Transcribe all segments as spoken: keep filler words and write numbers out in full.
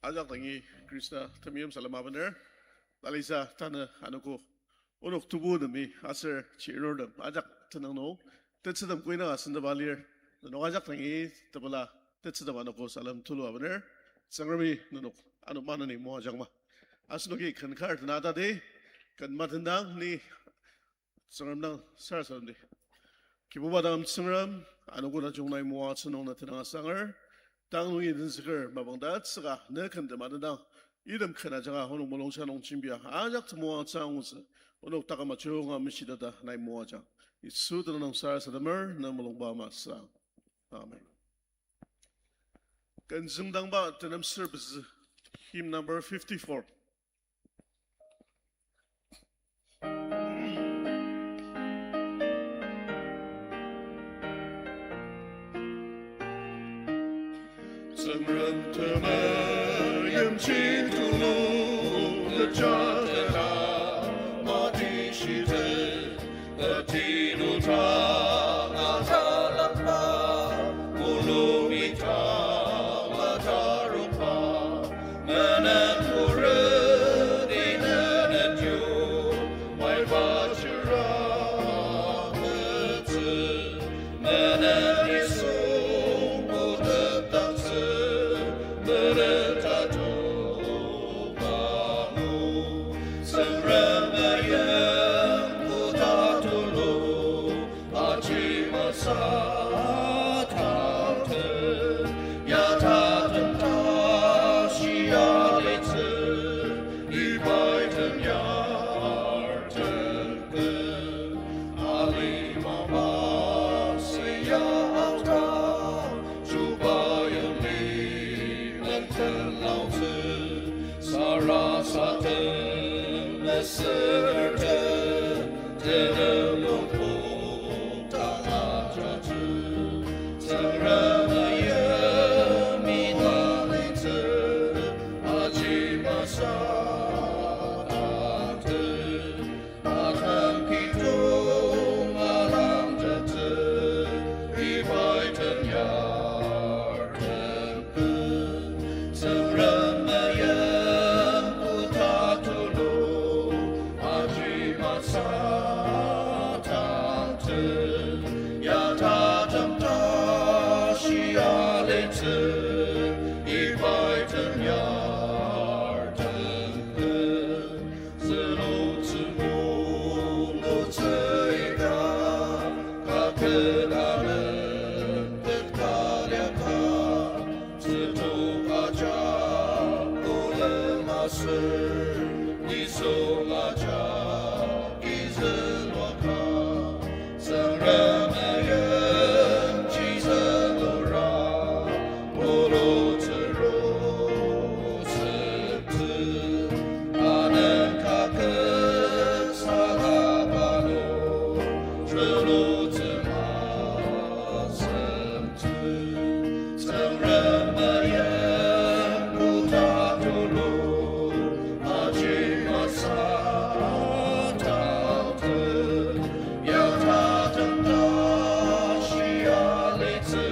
Ajak dangi Khrista temeim salem abener. Talisa tanü anogo onok tebutemi aser chirurtem ajak tenüng nung tetsütem koina asendaba lir. Nenok ajak dangi tepela tetsütem anogo salem tulu abener. Tsüngremi nenok ano maneni moajangma. Asenoki ken kar tena tadi, ken matendang ni Tsüngrem dang sarasademdi. Kibuba dang Tsüngrem, anogo tajung nai moatsü nung na tenüng asanger, tang nungi tenzüker mapang tatsüka ne ken tema dendang, item ken ajanga onok mulung sha nung jembia ajak temoatsü angutsü, onok taküm ajunga meshiteta nai moajang. Yisu tenüng nung sarasademer, ne mulungba masang. Amen. Ken züngdangba tenem ser pezü, hymn number fifty-four. Tsüngrem temeimchir tulu kechadena matishite, tinu tanga talangba, mulumi tanga tarokba, menen puredi nenet yu, maiba chira metsü, menen isung putetdaktsü, menen tatok mangu, Tsüngrem meim koda tulu, aji masü taote, ya tatem tashi alitsü, ibai tem yartem ken, alima masü ya aota, chuba yimli menten laotsü, sarasadem mesüter, tenem nung putang ajatsü, Tsüngrem meim ina litsü, aji masü taote, akan kidong alangjatsü, ibai tem yartem ken, Tsüngrem meim koda tulu, aji masü taote, ya tatem tashi alitsü, ibai tem yartem ken, zülutsü mulutsü ika, kaketalen tetkaliaka, tsütok ajak kolem aser, nisung ajak izüluaka, Tsüngrem meimchir zülura, mulutsü rutsütsü, anen kaketsa labanu, zülutsü masem Tsüngrem meim koda tulu, aji masü taote, ya tatem tashi alitsü,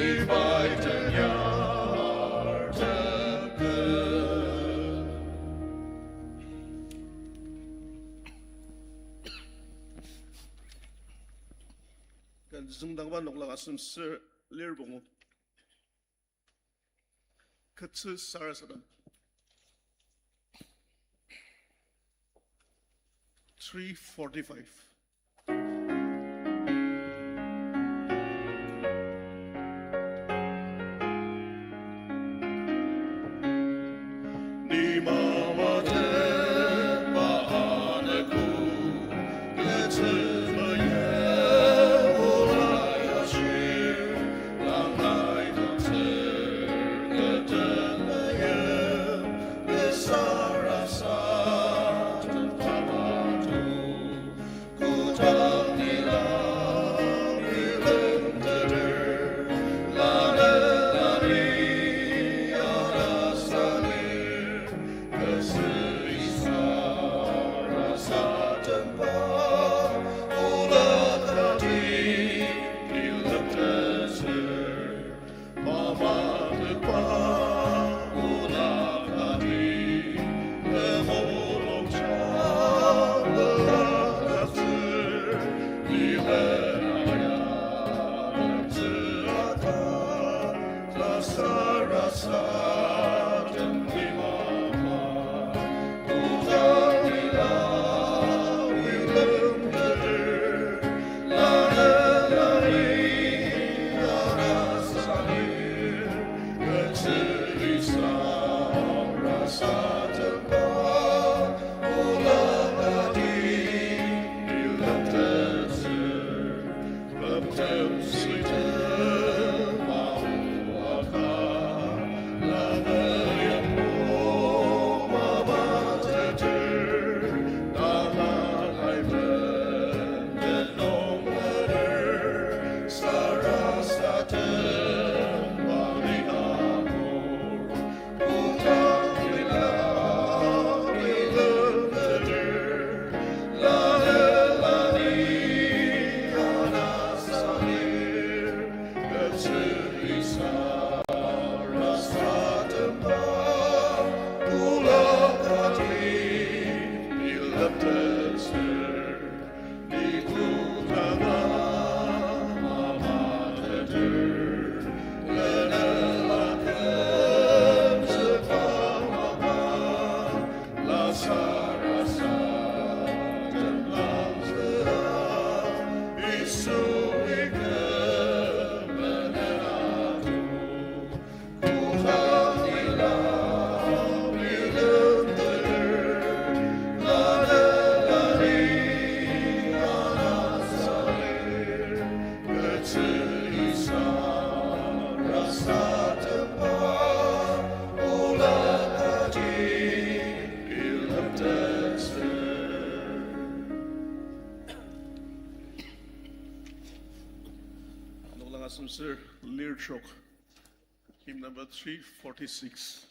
ibai tem yartem ken. Ken züngdangba noklang asem ser lir pungu. Ketsü sarasadem. Three forty-five. Ni mama tenba anogo, ketsü maya ola yashi, langnai toktsür keten maya, kesarasa tentamato. Asem sür lir trok, hymn number three forty-six.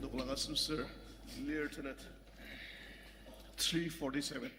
Noklang asem sür, lir tenet, three forty-seven.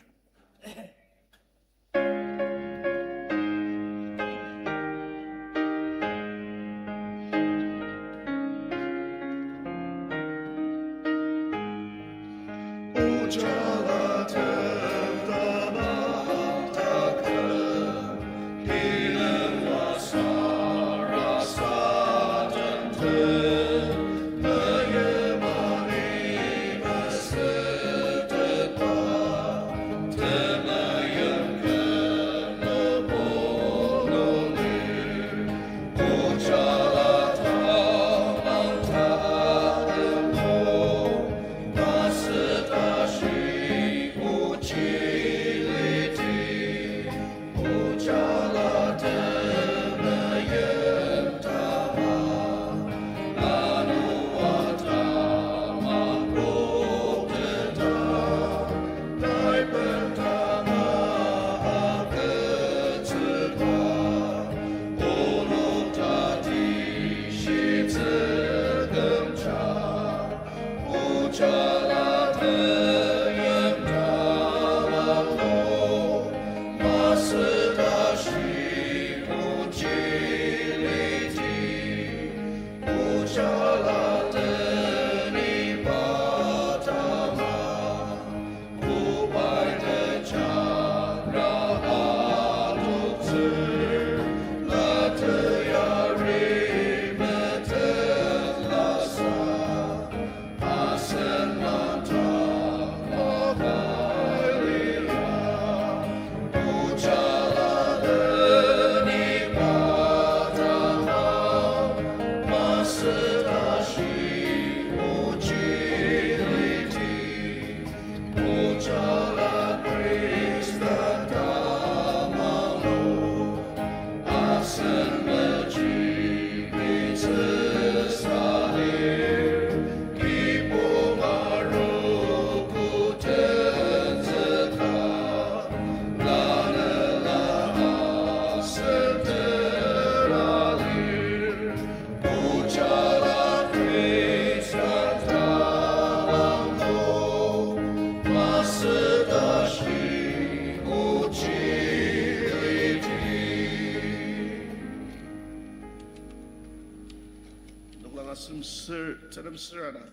Langa semser, tsenem ser ana.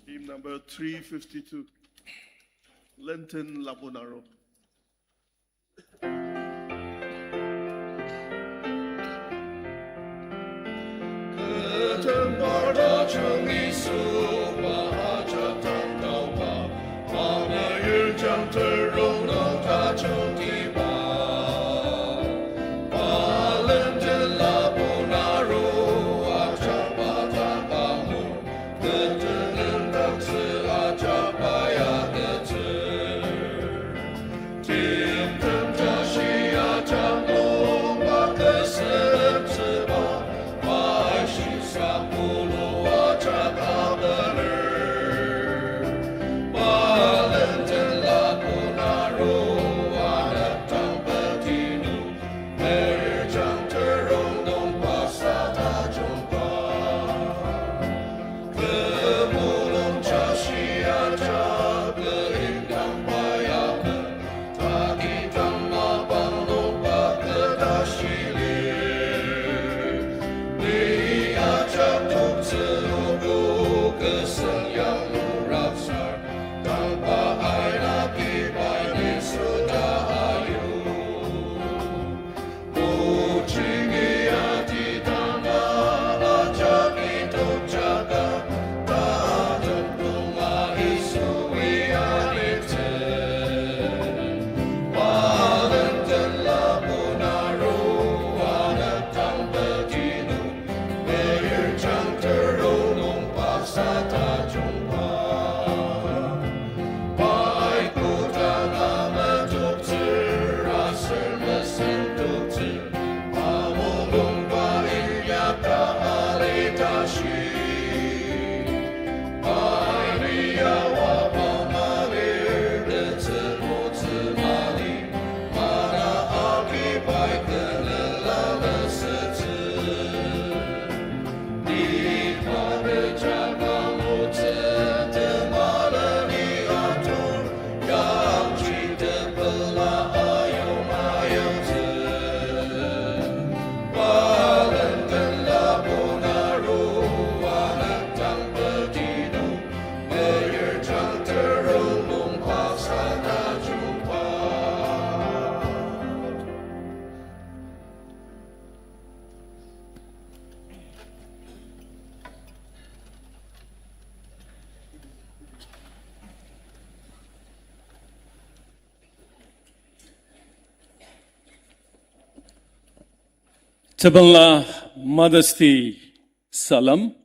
Hymn number three fifty-two. Lenten Laponaru. Tepela Mother's Day salem,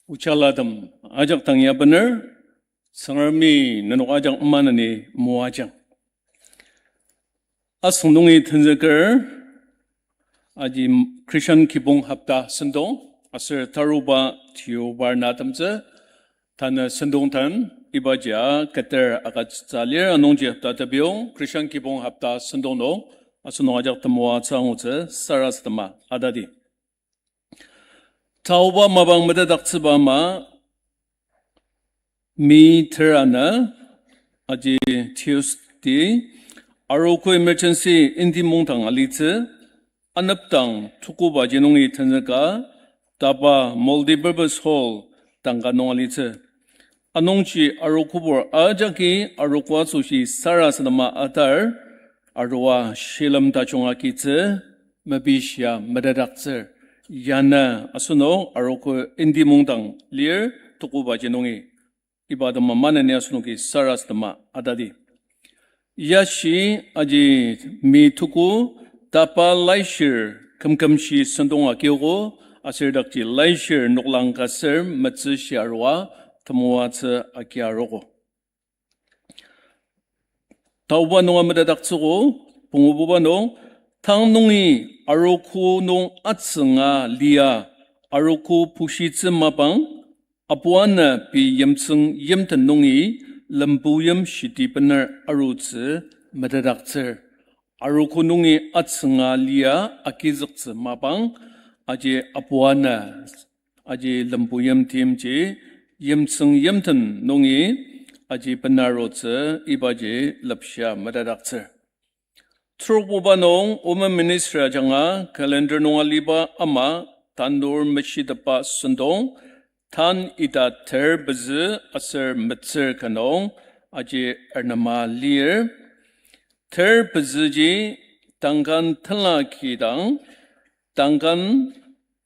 ochalatem ajak dang ya bener, Tsüngremi nenok ajak maneni moajang. Asüng nungi tenzüker, aji Christian kibong hopta sentong, aser taruba tiobar na temtsü, tanü sentong tan, ibaji a keter agütsütsü lir anungji hopta tebiong, Christian kibong hopta sentong nung, asenok ajak temoatsü angutsü sarasadema atadi. Taoba mapang metetdaktsüba ama, mi ter ana, aji Tuesday, arogo emergency Intimung dang alitsü, anepdang tukubaji nungi tenzüka, tapa multipurpose hall dang ka nung alitsü. Anungji arogobur ajaki arogo asoshi sarasadema atar, aroa shilem tajung agitsü, mepishia metetdaktsür. Yanü asenok arogo Intimung dang lir tukubaji nungi. Iba atema maneni asenoki sarasadema atadi. Yashi aji mi tuku tapa laishir kümkümshi sentong akiogo, aser dakji laishir noklang ka ser metsüshi arua temoatsü akia arogo. Taoba nunga metetdaktsüogo, pungububa nung, tang nungi arogo nung atsünga lia, arogo pushitsü mapang, apuanü pei yimtsüng yimten nungi lempuyim shiti bener arutsü metetdaktsür. Arogo nungi atsünga lia agizüktsü mapang, aji apuanü, aji lempuyim timji, yimtsüng yimten nungi, aji benarutsü ibaji lepshia metetdaktsür. Trokbuba nung Women Ministry ajanga calendar nung aliba ama tanur meshitepba sentong, tan ita ter pezü aser metsür ka nung aji arnema lir. Ter pezüji Duncan tenla kidang, Duncan,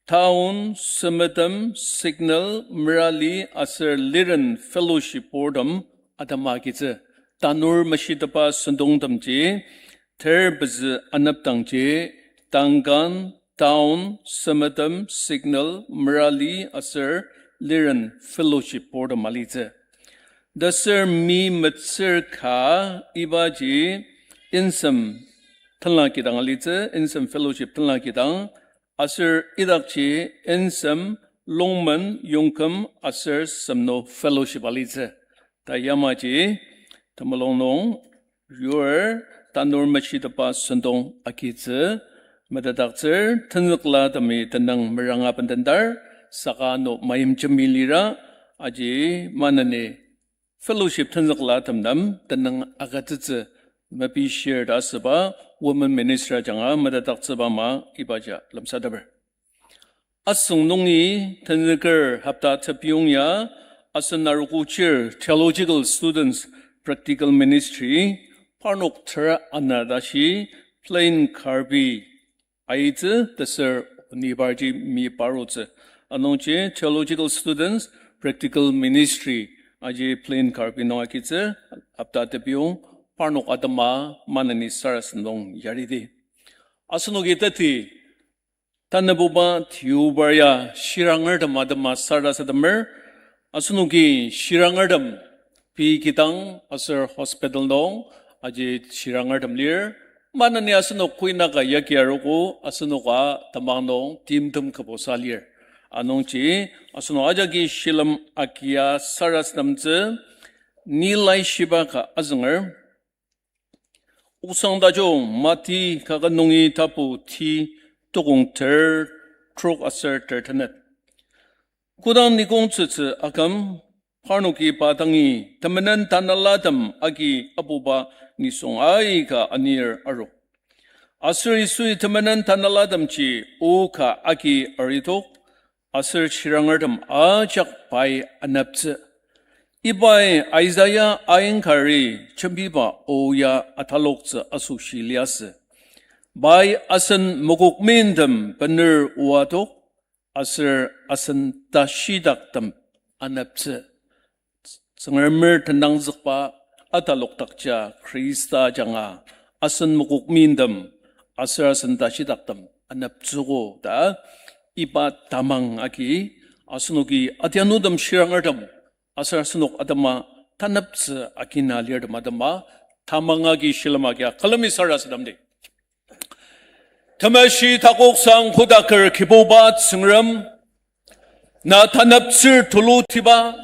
Town, Semetem, Signal, Merali aser Liren fellowship bortem atema agitsü. Tanur meshitepba sentongtemji ter pezü anepdangji Duncan, Town, Semetem, Signal, Merali aser Liren fellowship bortem alitsü. Taser mi metsür ka ibaji Insem tenla kidang alitsü, Insem fellowship tenla kidang, aser idakji Insem, Longmen, Yongkem aser Semno fellowship alitsü. Ta yamaji temulung nung yur tanur meshitepba sentong agitsü metetdaktsür. Tenzüklatemi tenüng meranga bendendar, saka ano mayimjemi lira, aji maneni fellowship tenzüklatem nem tenüng agütsütsü mepishir ta asüba women minister ajanga metetdaktsüba ama ibaji lemsateper. Asüng nungi tenzüker hopta tepiyong ya asen arogo chir Theological Students Practical Ministry, parnok tera ana tashi Plain Karbi aitsü, taser nibarji mi parutsü. Anungji Theological Students Practical Ministry aji Plain Karbi nung agitsü, hopta tepiyong parnok atema maneni sarasadem nung yaridi. Asenoki teti tanabuba tiubar ya shirangertem atema sarasademer. Asenoki shirangertem pei kidang aser hospital nung aji shirangertem lir. Maneni asenok koinaka yagi arogo, asenoka temang nung timtem küboksa lir. Anungji asenok ajaki shilem agia sarasademtsü ni laishiba ka azünger. Osang tajung Mati kaket nungi tapu ti, tokong ter trok aser ter tenet. Kodang nikong tsütsü aküm, parnoki pa dangi temenen tanelatem agi apuba nisung aika anir aru. Aser Yisui temenen tanelatemji o ka agi aritok, aser shirangertem ajak pai aneptsü. Ibai Isaiah ainkari jembiba o ya ataloktsü asoshi liasü. Pai asen mokokmintem bener oatok, aser asen tashidaktem aneptsü. Tsüngremer tenangzükba atalokdakja Khrista ajanga asen mokokmintem aser asen tashidaktem aneptsüogo ta iba tamang agi asenoki adianutem shirangertem aser asenok atema taneptsü agina lirtem atema tamang agi shilem agia külemi sarasademdi. Temeshi takoksang kodaker Kibuba Tsüngrem, na taneptsür tulutiba,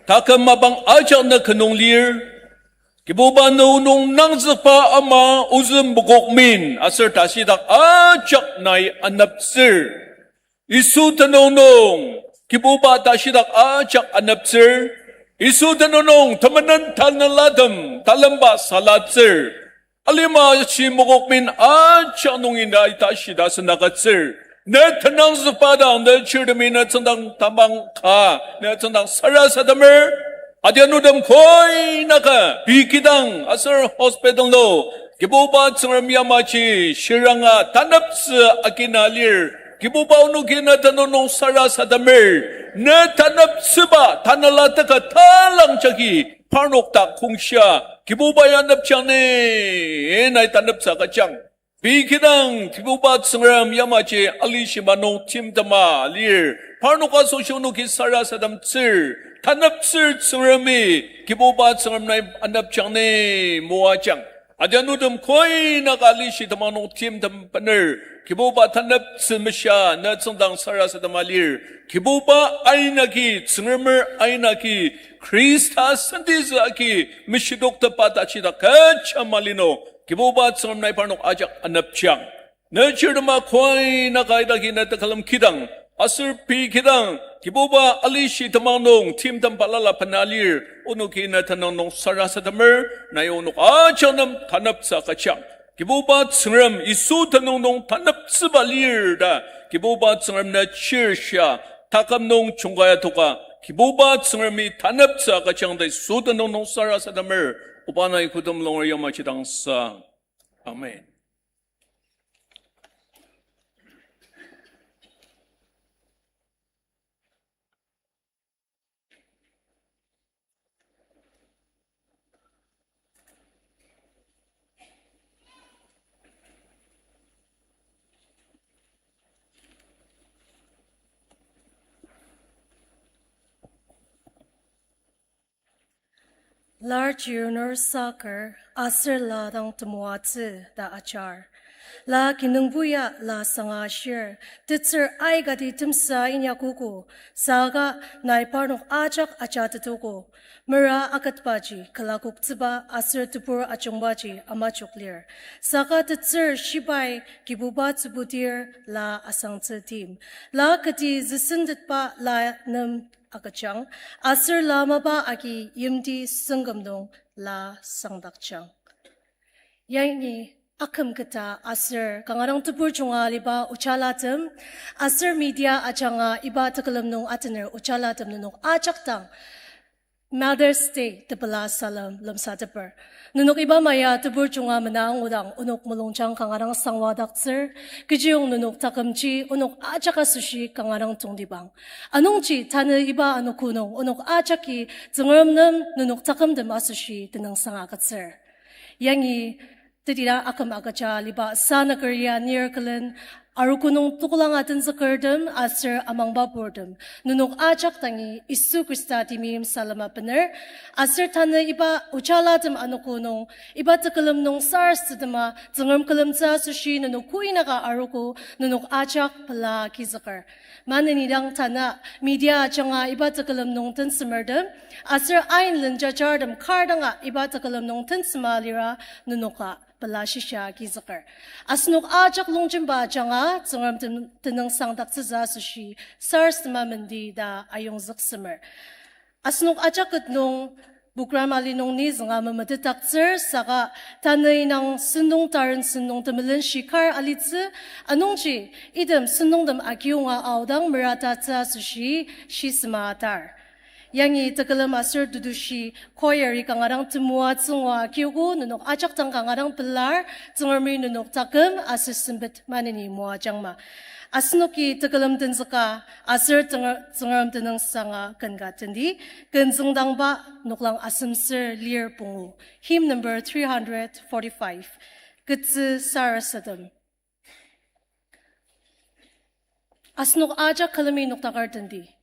taküm mapang ajak na kenung lir, Kibuba na onok nangzükba ama ozü mokokmin aser tashidak ajak nai aneptsür. Yisu tenüng nung, Kibuba tashidak ajak aneptsür. Yisu tenüng nung temenen tanelatem talemba salatsür. Alima shi mokokmin ajak nungi nai tashida senakatsür. Ne tenangzükba dang ne chirtemi ne tsüngdang tamang ka, ne tsüngdang sarasademer. Adianutem koinaka pei kidang aser hospital nung, Kibuba Tsüngrem yamaji shiranga taneptsü agina lir. Kibuba onoki ne tenüng nung sarasademer. Ne taneptsüba tanela teka talang jagi parnok dak kongshia Kibuba ya anepjang ni, nai taneptsü agüjang. Pei kidang Kibuba Tsüngrem yamaji alishima nung timtema lir. Parnok asoshi onoki sarasademtsür, taneptsür Tsüngremi, Kibuba Tsüngrem nai anepjang ni moajang. Adianutem koinaka alishi temang nung timtem bener, Kibuba taneptsü meshia ne tsüngdang sarasadema lir. Kibuba ain agi, Tsüngremer ain agi, Khrista sentitsü agi, meshidoktepba tashidak kecha mali nung, Kibuba Tsüngrem nai parnok ajak anepjang. Ne chirtema koinaka idaki ne tekülem kidang, aser pei kidang, Kibuba alishi temang nung timtem balala bena lir, onoki ne tenüng nung sarasademer, nai onok ajak nem taneptsü agüjang. Kibuba Tsüngrem Yisu tenüng nung taneptsüba lir ta, Kibuba Tsüngrem na chirshia, taküm nung chungkaya toka, Kibuba Tsüngremi taneptsü agüjang ta Yisu tenüng nung sarasademer, oba nai kü tem longer yamaji dang sang. Amen. Lar chirnur saker aser la dang temoatsü ta ajar. La kinungpo ya la sanga ashir, tetsür aikati temsa inyakogo, saka nai parnok ajak ajatetogo. Mera aketbaji külakoktsüba aser tebur ajungbaji amajok lir. Saka tetsür shibai Kibuba tsübudir la asangtsü tim. La kati züsendetba la nem agüjang, aser la mapa agi yimti süngküm nung la sangdakjang. Yangi aküm keta aser kanga dang tebur junga aliba ojalatem, aser media ajanga iba tekülem nung atener ojalatem nenok ajak dang Mother's Day tepela salem lemsateper. Nenok iba maya tebur junga mena angudang onok mulungjang kanga dang sangwadaktsür, kechiyong nenok takümji onok ajak asoshi kanga dang tongtibang. Anungji tanü iba anogo nung onok ajaki Tsüngrem nem nenok takümtem asoshi tenüngsang agütsür. Yangi tetila aküm agüja aliba sanüker ya nir külen, arogo nung tokolanga tenzükertem aser amangba purtem, nenok ajak dangi Yisu Khrista temeim salem abener, aser tanü iba ojalatem anogo nung, iba tekülem nung sarasadema Tsüngrem külemtsü asoshi nenok koinaka arogo nenok ajak pela agizüker. Maneni dang tanü media ajanga iba tekülem nung tensemertem, aser ain lenjajartem kar danga iba tekülem nung tensema lira nenoka pela shisa agizüker. Asenok ajak longjemba ajanga Tsüngrem ten-, tenüngsangdaktsütsü asoshi sarasadema mendi ta ayongzüksemer. Asenok ajak ket nung program ali nung ni zünga memetetdaktsür saka tanü inang sentong taren sentong temelen shikar alitsü, anungji item sentongtem akiyonga aodang meratatsü asoshi shisema atar. Yangi tekülem aser tetushi choir-i kanga dang temoatsü ngua akiogo, nenok ajak dang kanga dang pelar, Tsüngremi nenok taküm aser sempet maneni moajangma. Asenoki tekülem tenzüka aser Tsüng-, Tsüngrem tenüngsanga ken ka tendi, ken züngdangba noklang asemser lir pungu. Hymn number three hundred forty-five. Ketsü sarasadem. Asenok ajak külemi noktaker tendi.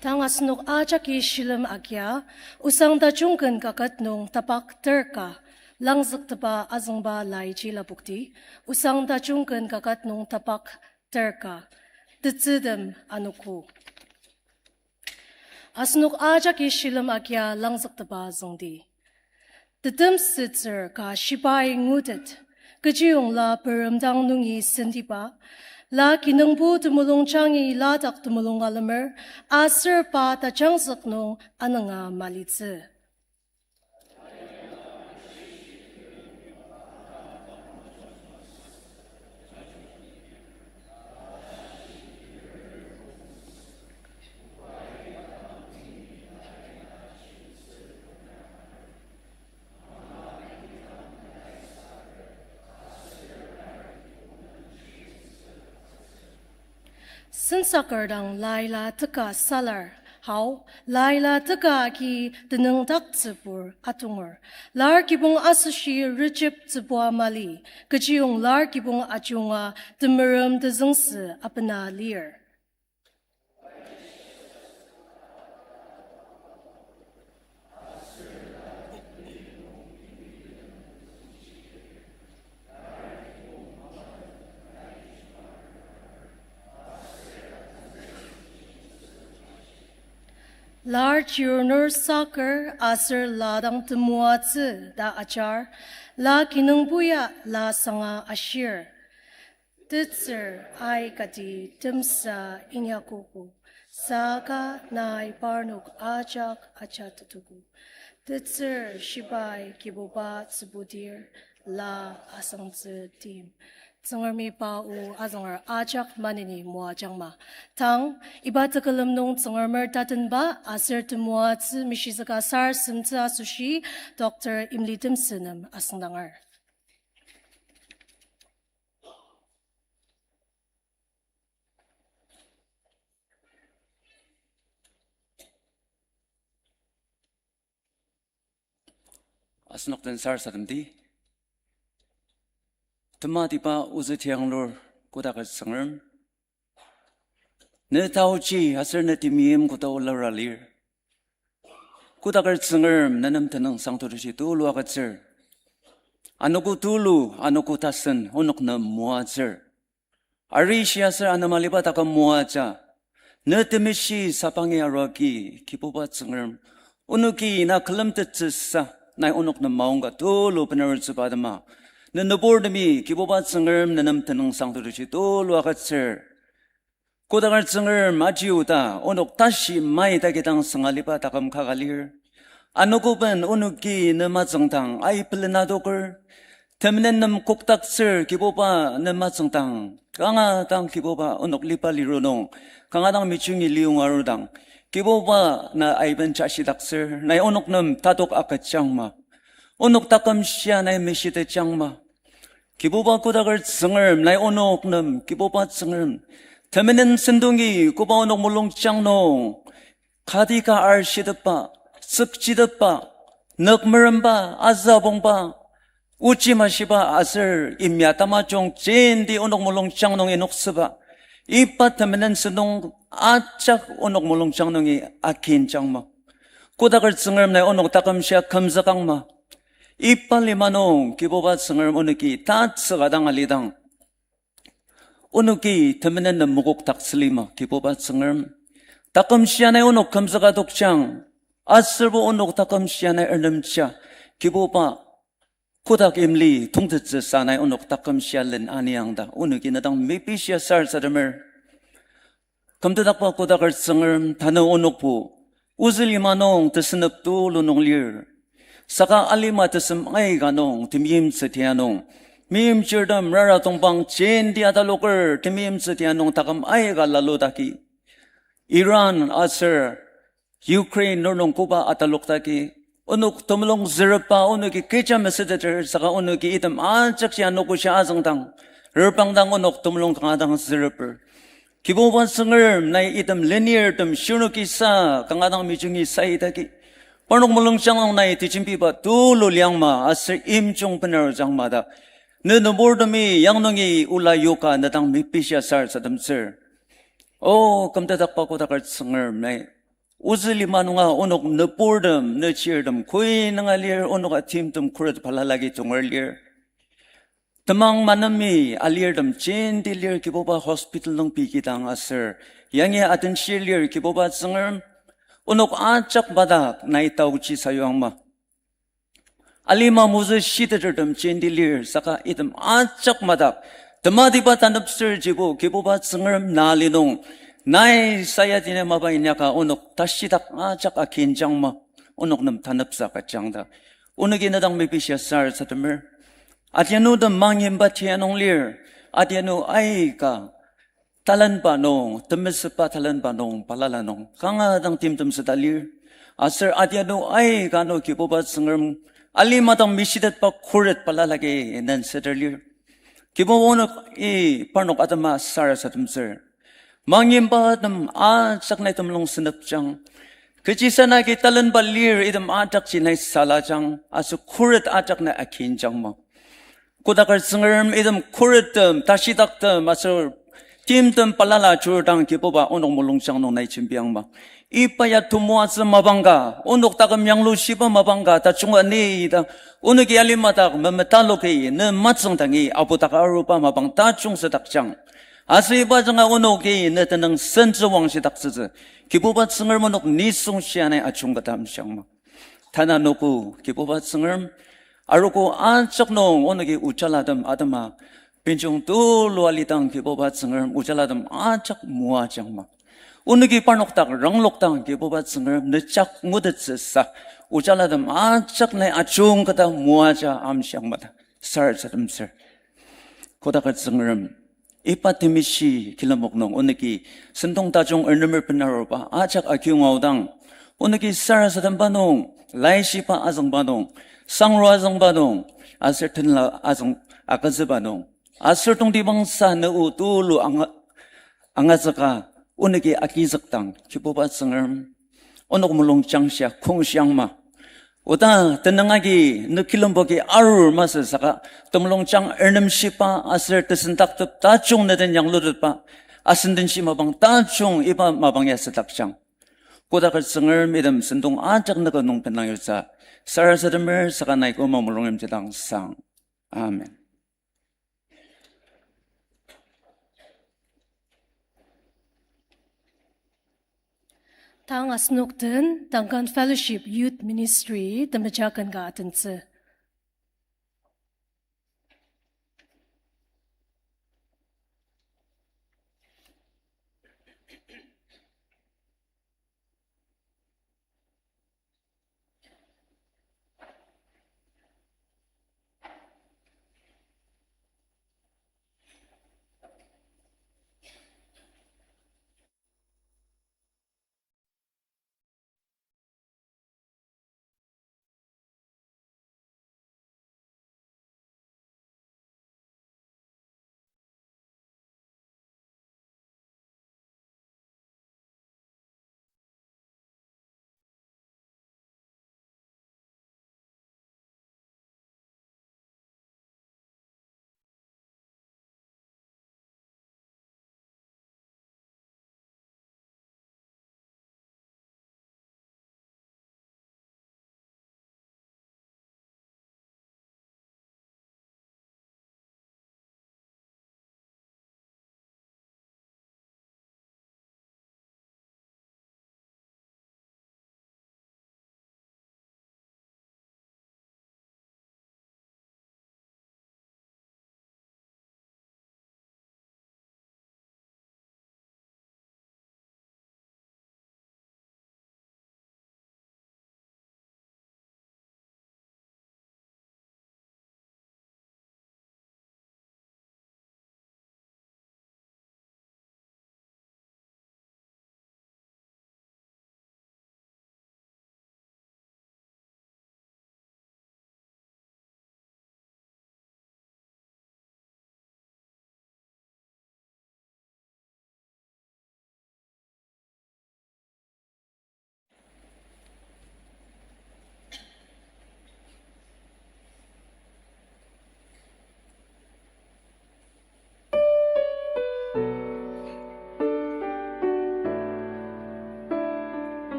Tang asenok ajaki shilem agia, osang tajung ken kaket nung tapak terka, langzüktepa azüngba laiji lapokti, osang tajung ken kaket nung tapak terka, tetsütem anogo. Asenok ajaki shilem agia langzüktepa züngdi. Tetemsütsür ka shibai ngutet, kechiyongla peremdang nungi sentiba, la kinungpo temulungjangi ladak temulung alemer, aser pa tajangzük nung anünga malitsü. Sensaker dang laila teka salar, hao, laila teka agi tenüngdaktsüpur atonger. Lar kibong asoshi rejeptsübua mali, kechiyong lar kibong ajunga temerem tezüngsi abena lir. Lar chirunur saker aser la dang temoatsü ta ajar, la kinungpo ya la sanga ashir. Tetsür aikati temsa inyakogo, saka nai parnok ajak ajatetugo. Tetsür shibai Kibuba tsübudir la asangtsü tim. Tsüngremi pa o azünger ajak maneni moajangma. Tang, iba tekülem nung Tsüngremer tatenba aser temoatsü mishizüka sarasademtsü asoshi Doctor Imli Temsü nem asüngdanger. Asenok den sarasademdi. Tematiba ozü tianglur kodaker Tsüngrem, ne taochi aser ne temeim koda ola lir. Kodaker Tsüngrem, ne nem tenüngsang totoshi tulu agütsür. Anogo tulu, anogo tasen onok nem moatsür. Arishi aser anema aliba taküm moaja. Ne temeshi sapangi aruagi, Kibuba Tsüngrem, onoki na külemtettsüsa, nai onok nem maongka tulu benarutsüba atema, ne nüburtemi Kibuba Tsüngrem, ne nem tenüngsang totoshi tulu agütsür. Kodaker Tsüngrem, aji oda onok tashi mai takidang sünga aliba taküm kaka lir. Anogo ben onoki ne matsüngdang aipelen adoker. Temenen nem kokdaktsür, Kibuba, ne matsüngdang. Kanga dang Kibuba onok liba liru nung, kanga dang mejungi liyonga arudang, Kibuba, na aiben jashidaktsür, nai onok nem tatok agüjangma. Onok taküm shia nai meshitetjangma. Kibuba kodaker Tsüngrem, nai onok nem, Kibuba Tsüngrem, temenen sendongi koba onok mulungjang nung, kati ka arshitepba, tsükchitepba, nükmeremba, azübongba, ochi mashiba aser imya tamajung jenti onok mulungjang nungi noktsüba, iba temenen sentong ajak onok mulungjang nungi akinjangma. Kodaker Tsüngrem, nai onok taküm shia kümzükangma. Iba lima nung Kibuba Tsüngrem, onoki tatsüka dang alidang, onoki temenen nem mokokdaktsü lima, Kibuba Tsüngrem. Taküm shia nai onok kümzüka adokjang, aserbo onok taküm shia nai ernemja, Kibuba, kotak imli tongtettsüsa nai onok taküm shia len aniang ta onoki ne dang mepishia sarasademer. Kümtetdakba kodaker Tsüngrem, tanü onokbo ozü lima nung tesünep tulu nung lir. Saka alima tesem aika nung temeimtsü tia nung, meimchirtem rara tongpang jenti ataloker temeimtsü tia nung taküm aika laludaki, Iran aser Ukraine nurnung koba ataloktaki, onok temulung zürepba onoki kecha mesüteter, saka onoki item ajakji anogoshi azüngdang, reprangdang onok temulung kanga dang züreper. Kibuba Tsüngrem, nai item lenirtem shirnoki sa kanga dang mijungi saidaki, parnok mulungjang nung nai tejembiba tulu liangma aser imjung bener jangma ta, ne nüburtemi yang nungi ola yoka ne dang mepishia sarasademtsür. O kümtetdakba kodaker Tsüngrem, nai ozü lima nunga onok nüburtem, ne chirtem koi nunga lir, onoka timtem khuret balalagi tonger lir. Temang manemi alirtem jenti lir, Kibuba, hospital nung pei kidang aser yangi atenshir lir, Kibuba Tsüngrem, onok ajak madak nai taochi sayuangma. Alima mozü shitetertem jenti lir, saka item ajak madak tematiba taneptsürjibo, Kibuba Tsüngrem, na li nung nai sayadina mapa inyaka onok tashidak ajak akinjangma, onok nem tanepsa kajang ta onoki ne dang mepishia sarasademer. Adianutem mangyimba tia nung lir, adianu aika talenba nung, temesüba talenba nung, balala nung kanga dang timtem süda lir. Aser adianu aika nung, Kibuba Tsüngrem, alima dang mishitetba khuret balalagi nensüter lir. Kibuba, onoki parnok atema sarasademtsür. Mangyimbatem ajak nai temulung sünepjang. Kechi sana agi talenba lir, item ajakji nai salajang, aser khuret ajak nai akinjangma. Kodaker Tsüngrem, item khurettem, tashidaktem aser timtem balala ajurudang, Kibuba, onok mulungjang nung nai jembiangma. Iba ya temoatsü mapang ka, onok taküm yanglushiba mapang ka tajung ani ta, onoki alima dak memetaloki ne matsüngdangi apudak aruba mapang tajung südakjang. Aser iba ajanga onoki ne tenüng sentsü wangshidaktsütsü, Kibuba Tsüngrem, onok nisung shia nai ajungketa amshiangma. Tanü anogo, Kibuba Tsüngrem, arogo ajak nung onoki ojalatem atema benjong tulu alidang, Kibuba Tsüngrem, ojalatem ajak moajangma. Onoki parnok dak ranglokdang, Kibuba Tsüngrem, ne jak ngutettsüsa ojalatem ajak nai ajungketa moaja amshiangma ta sarasademtsür. Kodaker Tsüngrem, iba temeshi kilemok nung onoki sentong tajung ernemer benaruba ajak akiungaodang, onoki sarasademba nung, laishiba azüngba nung, sangrua azüngba nung, aser tenla azüng agütsüba nung, aser tongtibangsa ne o tulu anga-, angazüka onoki agizükdang, Kibuba Tsüngrem, onok mulungjang shia kongshiangma. Oda tenüng agi ne kilemboki arur masü saka, temulungjang ernemshiba aser tesendaktep tajung ne den yanglutetba asendenshi mapang tajung iba mapang ya südakjang. Kodaker Tsüngrem, item sentong ajak ne ka nung benang yutsü sarasademer, saka nai kü mulungjang jidang sang. Amen. Tang asenok den Duncan Fellowship Youth Ministry temeja ken ka atentsü.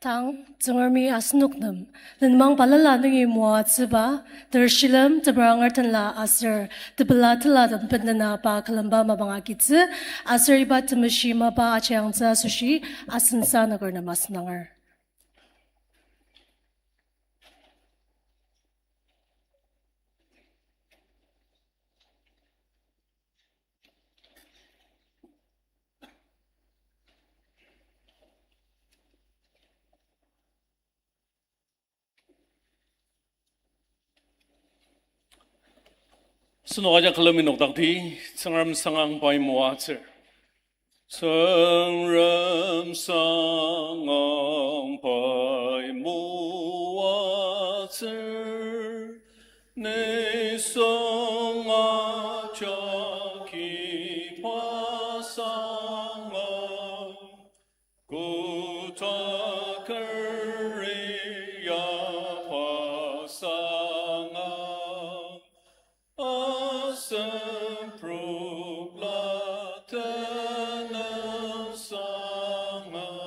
Tang, Tsüngremi asenok nem lenmang balala nungi moatsüba, ter shilem, tebur angertenla aser tepela telatem bendena pa külemba mapang agitsü, aser iba temeshi mapa ajangtsü asoshi asen sanaker nem asenanger. Asenok ajak külemi nokdakti, Tsüngrem sangang pai moatsür. Tsüngrem sangang pai moatsür, nisung ajaki pa sangang, kotakeri ya pa sangang, asen prokla tenüng sangang.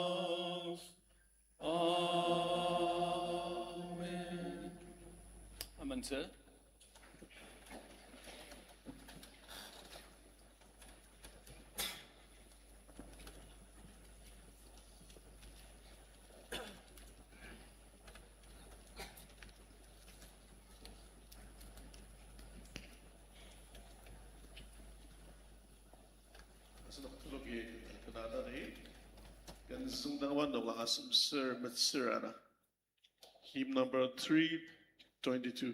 Amen. Amen, sir. Asenok tuluki kena tadi, ken züngdang wano ka asem ser metsür ana. Hymn number three twenty-two.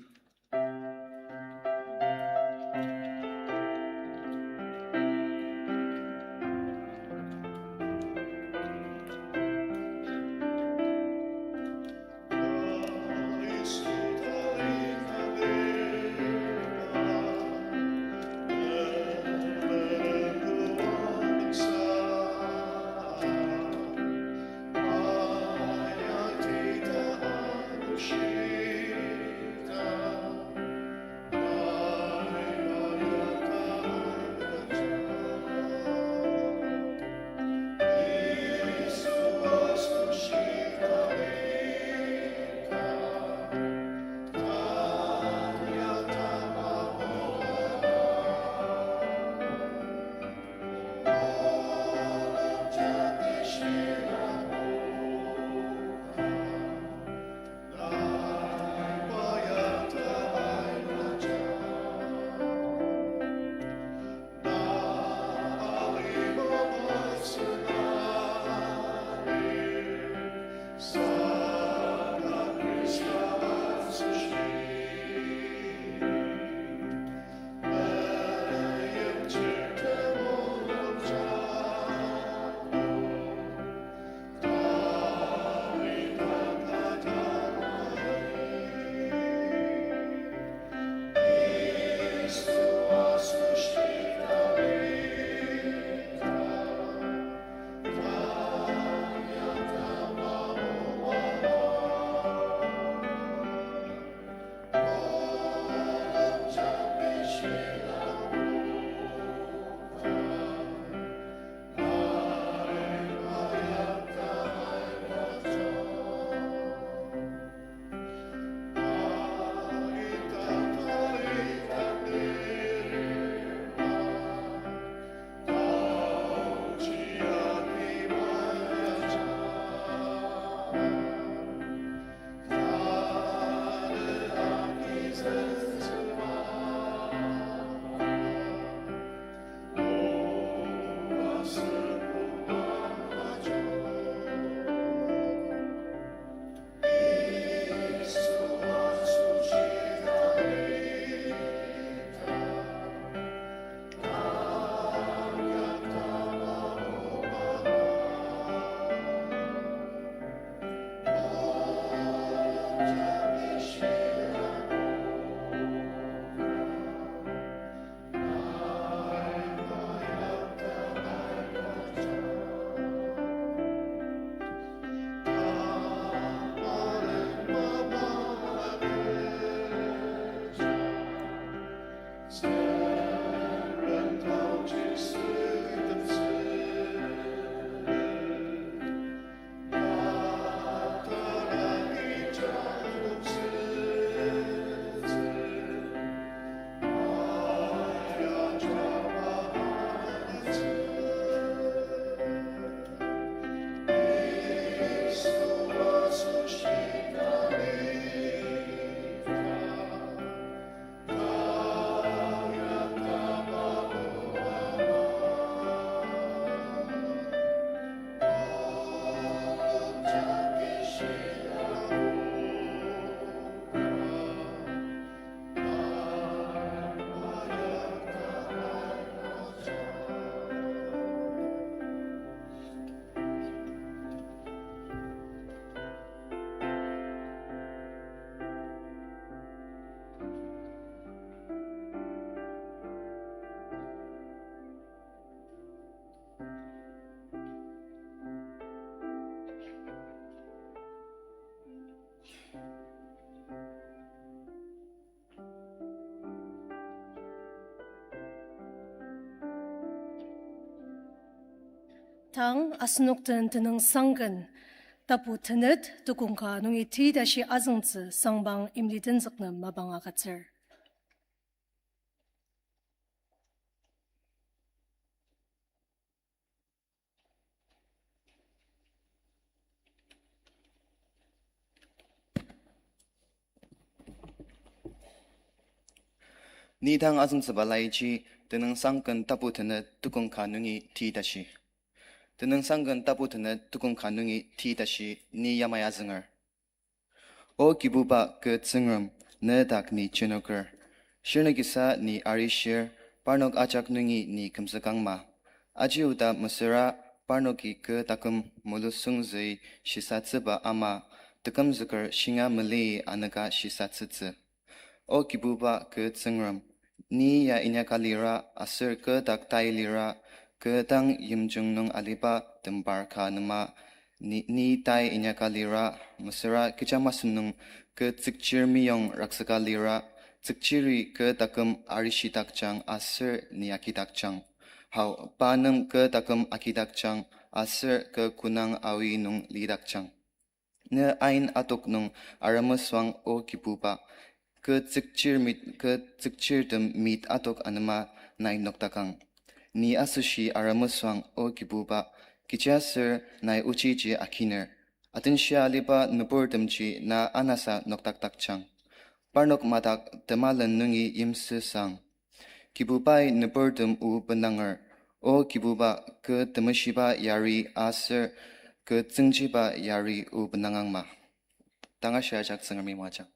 Tang asenok den tenüngsangken tapu tenet tukong ka nungi ti tashi azüngtsü sangpang imli tenzük nem mapang agütsür. Ni tang azüngtsüba laiji, tenüngsangken tapu tenet tukong ka nungi ti tashi. Tenüngsangken tapu tenet tukong ka nungi ti tashi, ni yamai azünger. O Kibuba kü Tsüngrem, ne dak ni jenoker. Shirnokisa ni arishir, parnok ajak nungi ni kümzükangma. Aji oda mesüra parnoki kü taküm mulusungzüi shisatsüba ama, tekümzüker shinga mali anüka shisatsütsü. O Kibuba kü Tsüngrem, ni ya inyaka lira aser kü dak tai lira, kü dang yimjung nung aliba tembar ka nema, ni, ni tai inyaka lira, mesüra kecha masü nung kü tsükchir meyong raksaka lira, tsükchiri kü taküm arishidakjang aser ni agidakjang. Hao, pa nem kü taküm agidakjang aser kü kunang awi nung lidakjang. Ne ain atok nung aremesüang O Kibuba, kü tsükchir mit, kü tsükchirtem mit atok anema nai noktakang. Ni asoshi aremesüang O Kibuba, kechiaser nai ochiji akiner. Atenshia aliba nüburtemji na anasa noktakdakjang. Parnok madak temalen nungi yimsüsang. Kibubai nüburtem o benanger, O Kibuba kü temeshiba yari aser kü tsüngjiba yari o benangangma. Tanga shia ajak Tsüngremi moajang.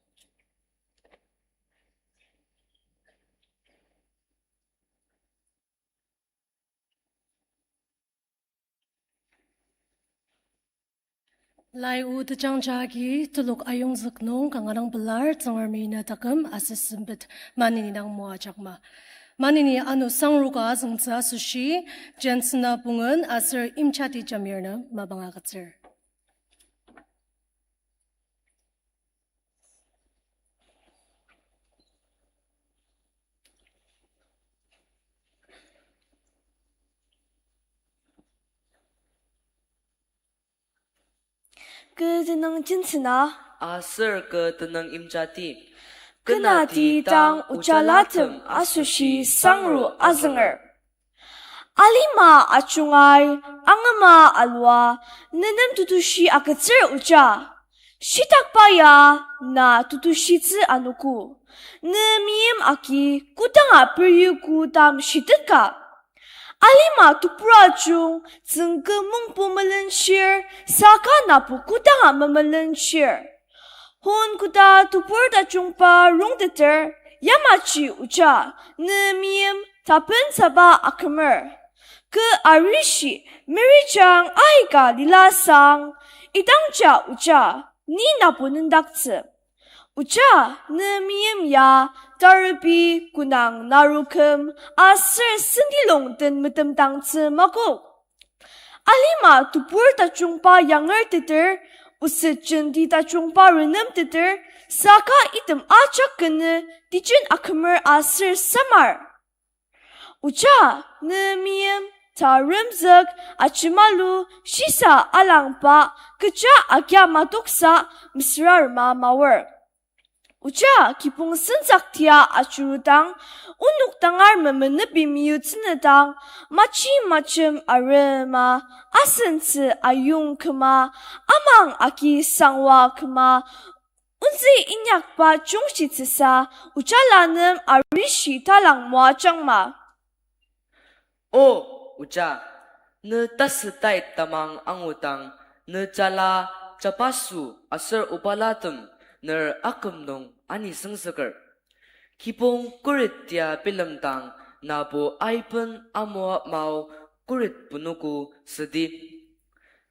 Lai o tejangja agi telok ayongzük nung kanga dang pelar Tsüngremi na taküm asüsempet maneni dang moajakma. Maneni ano sangru ka azüngtsü asoshi, Jensena Pungen aser Imchati Jamir nem mapang agütsür. Kü tenüng Jensena. Aser kü tenüng Imchati. Kü nati dang ojalatem asoshi sangru azünger. Alima ajungai, angama alua, nenem tetushi agütsür oja. Shitakba ya na tetushitsü anogo. Ne meim agi kodanga peryugo ta meshitetka. Alima tebur ajung tsüngkü mungbo melenshir, saka nabo kodanga memelenshir. Hon koda tebur tajungba rongteter, yamaji oja, ne meim tapensaba akümer. Kü arishi, merijang aika lilasang, idangja oja, ni nabo nendaktsü. Oja, ne meim ya, tarubi, kunang, naruküm, aser sendilong den metemdangtsü makok. Alima tebur tajungba yangerteter, oset jenti tajungba renemteter, saka item ajak kenü, tejen akümer aser samar. Oja, ne meim, taremzük, ajimalu, shisa alangba, kecha agia matoksa, mesüra rema maor. Oja, kibong senzak tia ajurudang, onok tangar memenepi meyutsünedang, machi machem arema, asentsü ayong küma, amang agi sangwa küma, onzü inyakba jungshitsüsa, ojala nem arishi talang moajangma. O, oja, ne tasü tai tamang angudang, ne jala, jabaso aser obalatem ner aküm nung anisüngzüker. Kibong khuret tia bilemdang nabo aiben amoa mao khuret punuko südi.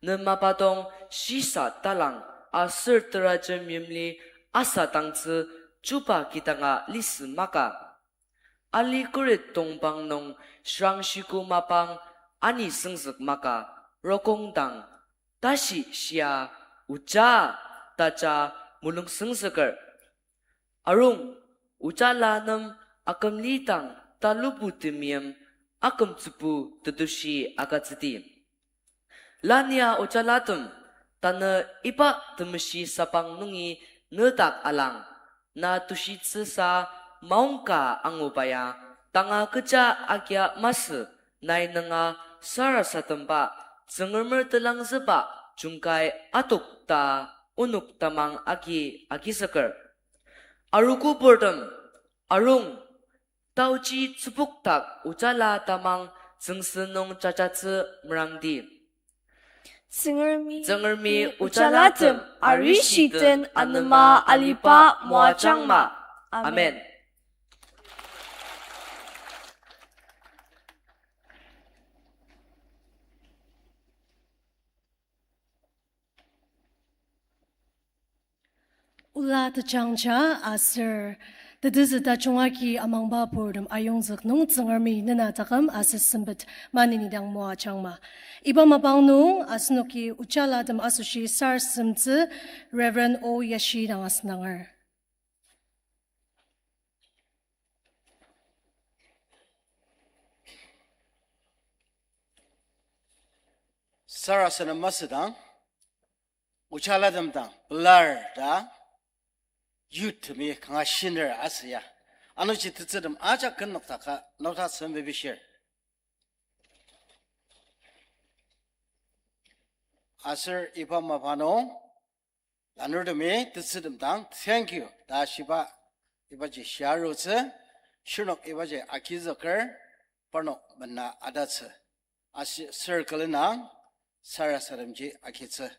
Ne mapadong shisa talang aser terajem yimli asadangtsü chuba kidanga lisü maka. Ali khuret tongpang nung shirangshiko mapang anisüngzük maka rokongdang tashi shia oja taja mulungsüngzüker. Arung, ojala nem akümlidang talubu temeim akümtsübu tetushi agütsüdi. Lania ojalatem, tanü iba temeshi sapang nungi nedak alang, na tushitsüsa maongka anguba ya, tanga kecha agia masü, nai nunga sarasademba, Tsüngremer telangzüba jungkai atok ta onok tamang agi agizüker. Arogo purtem, arung, taochi tsübokdak ojala tamang tsüngsü nung jajatsü merangdi. Tsüngremi, Tsüngremi ojalatem arishiten anema aliba moajangma. Amen. Ola tejangja aser tetezü tajung agi amangba purtem ayongzük nung Tsüngremi nena taküm aser sempet maneni dang moajangma. Iba mapang nung asenoki ojalatem asoshi sarasademtsü Reverend O Yashi dang asendanger. Sarasadem masüdang, ojalatem dang pelar ta, youth temi kanga shiner asü ya. Anungji tetsürtem ajak ken nokdaka nokta sempet bishir. Aser iba mapang nung, lanurtemi tetsürtem dang thank you ta shiba ibaji shiarutsü, shirnok ibaji agizüker, parnok mena adatsü. Aser circle nung sarasademji agitsü.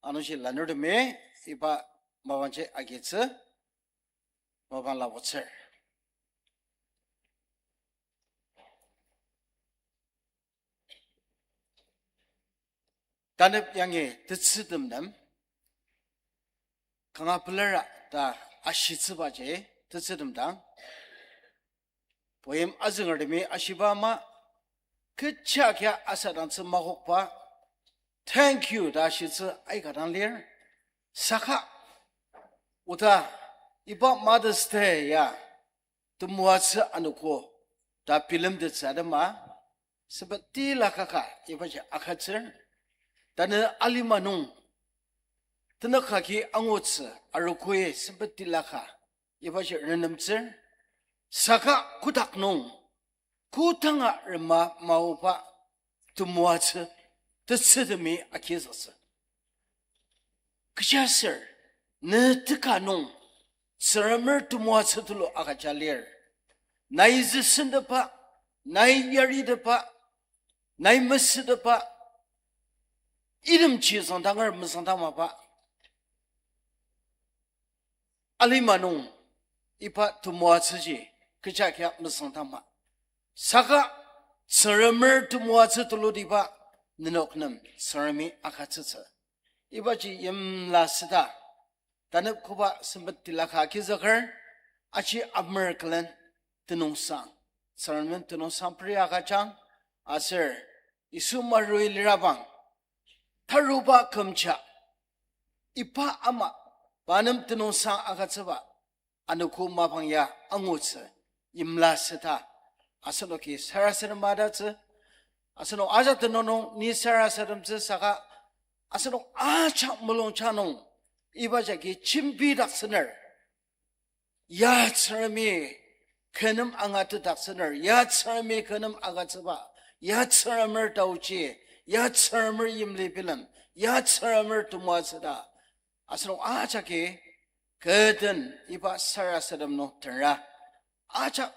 Anungji lanurtemi iba mapangji agitsü, mapang lapotsür. Tanep yangi tetsürtem nem kanga pelara ta ashitsübaji tetsürtem dang poem azüngertemi ashiba ama, kecha kia asadangtsü makokba, thank you ta ashitsü aika dang lir. Saka oda iba Mother's Day ya temoatsü anogo ta bilemtettsü atema, sempet tila kaka ibaji agütsür. Tanü alima nung tenük agi angutsü arogoi sempet tila ka ibaji renemtsür. Saka kotak nung kodanga rema maoba temoatsü tetsürtemi agizüktsü. Kechiaser ne teka nung Tsüngremer temoatsü tulu agüja lir. Nai züsendeba, nai yariteba, nai mesüteba, itemji züngdanger mezüngdang mapa. Alima nung iba temoatsüji kecha kia mezüngdangma. Saka Tsüngremer temoatsü tulutiba nenok nem Tsüngremi agütsütsü. Ibaji yimla süta, tanep koba sempet tila ka agizüker, aji amer külen tenüngsang, Tsüngremen tenüngsang peri agüjang, aser Yisu Marui lirabang, taruba kümja, iba ama, pa nem tenüngsang agütsüba, anogo mapang ya angutsü, yimla süta, asenoki sarasadem madatsü, asenok ajak tenüng nung ni sarasademtsü saka, asenok ajak mulungja nung, iba jagi jembidaktsüner. Ya Tsüngremi kü nem angatetdaktsüner, ya Tsüngremi kü nem agütsüba, ya Tsüngremer taochi, ya Tsüngremer yimli bilem, ya Tsüngremer temoatsü ta. Asenok ajaki kü den iba sarasadem nung tenra, ajak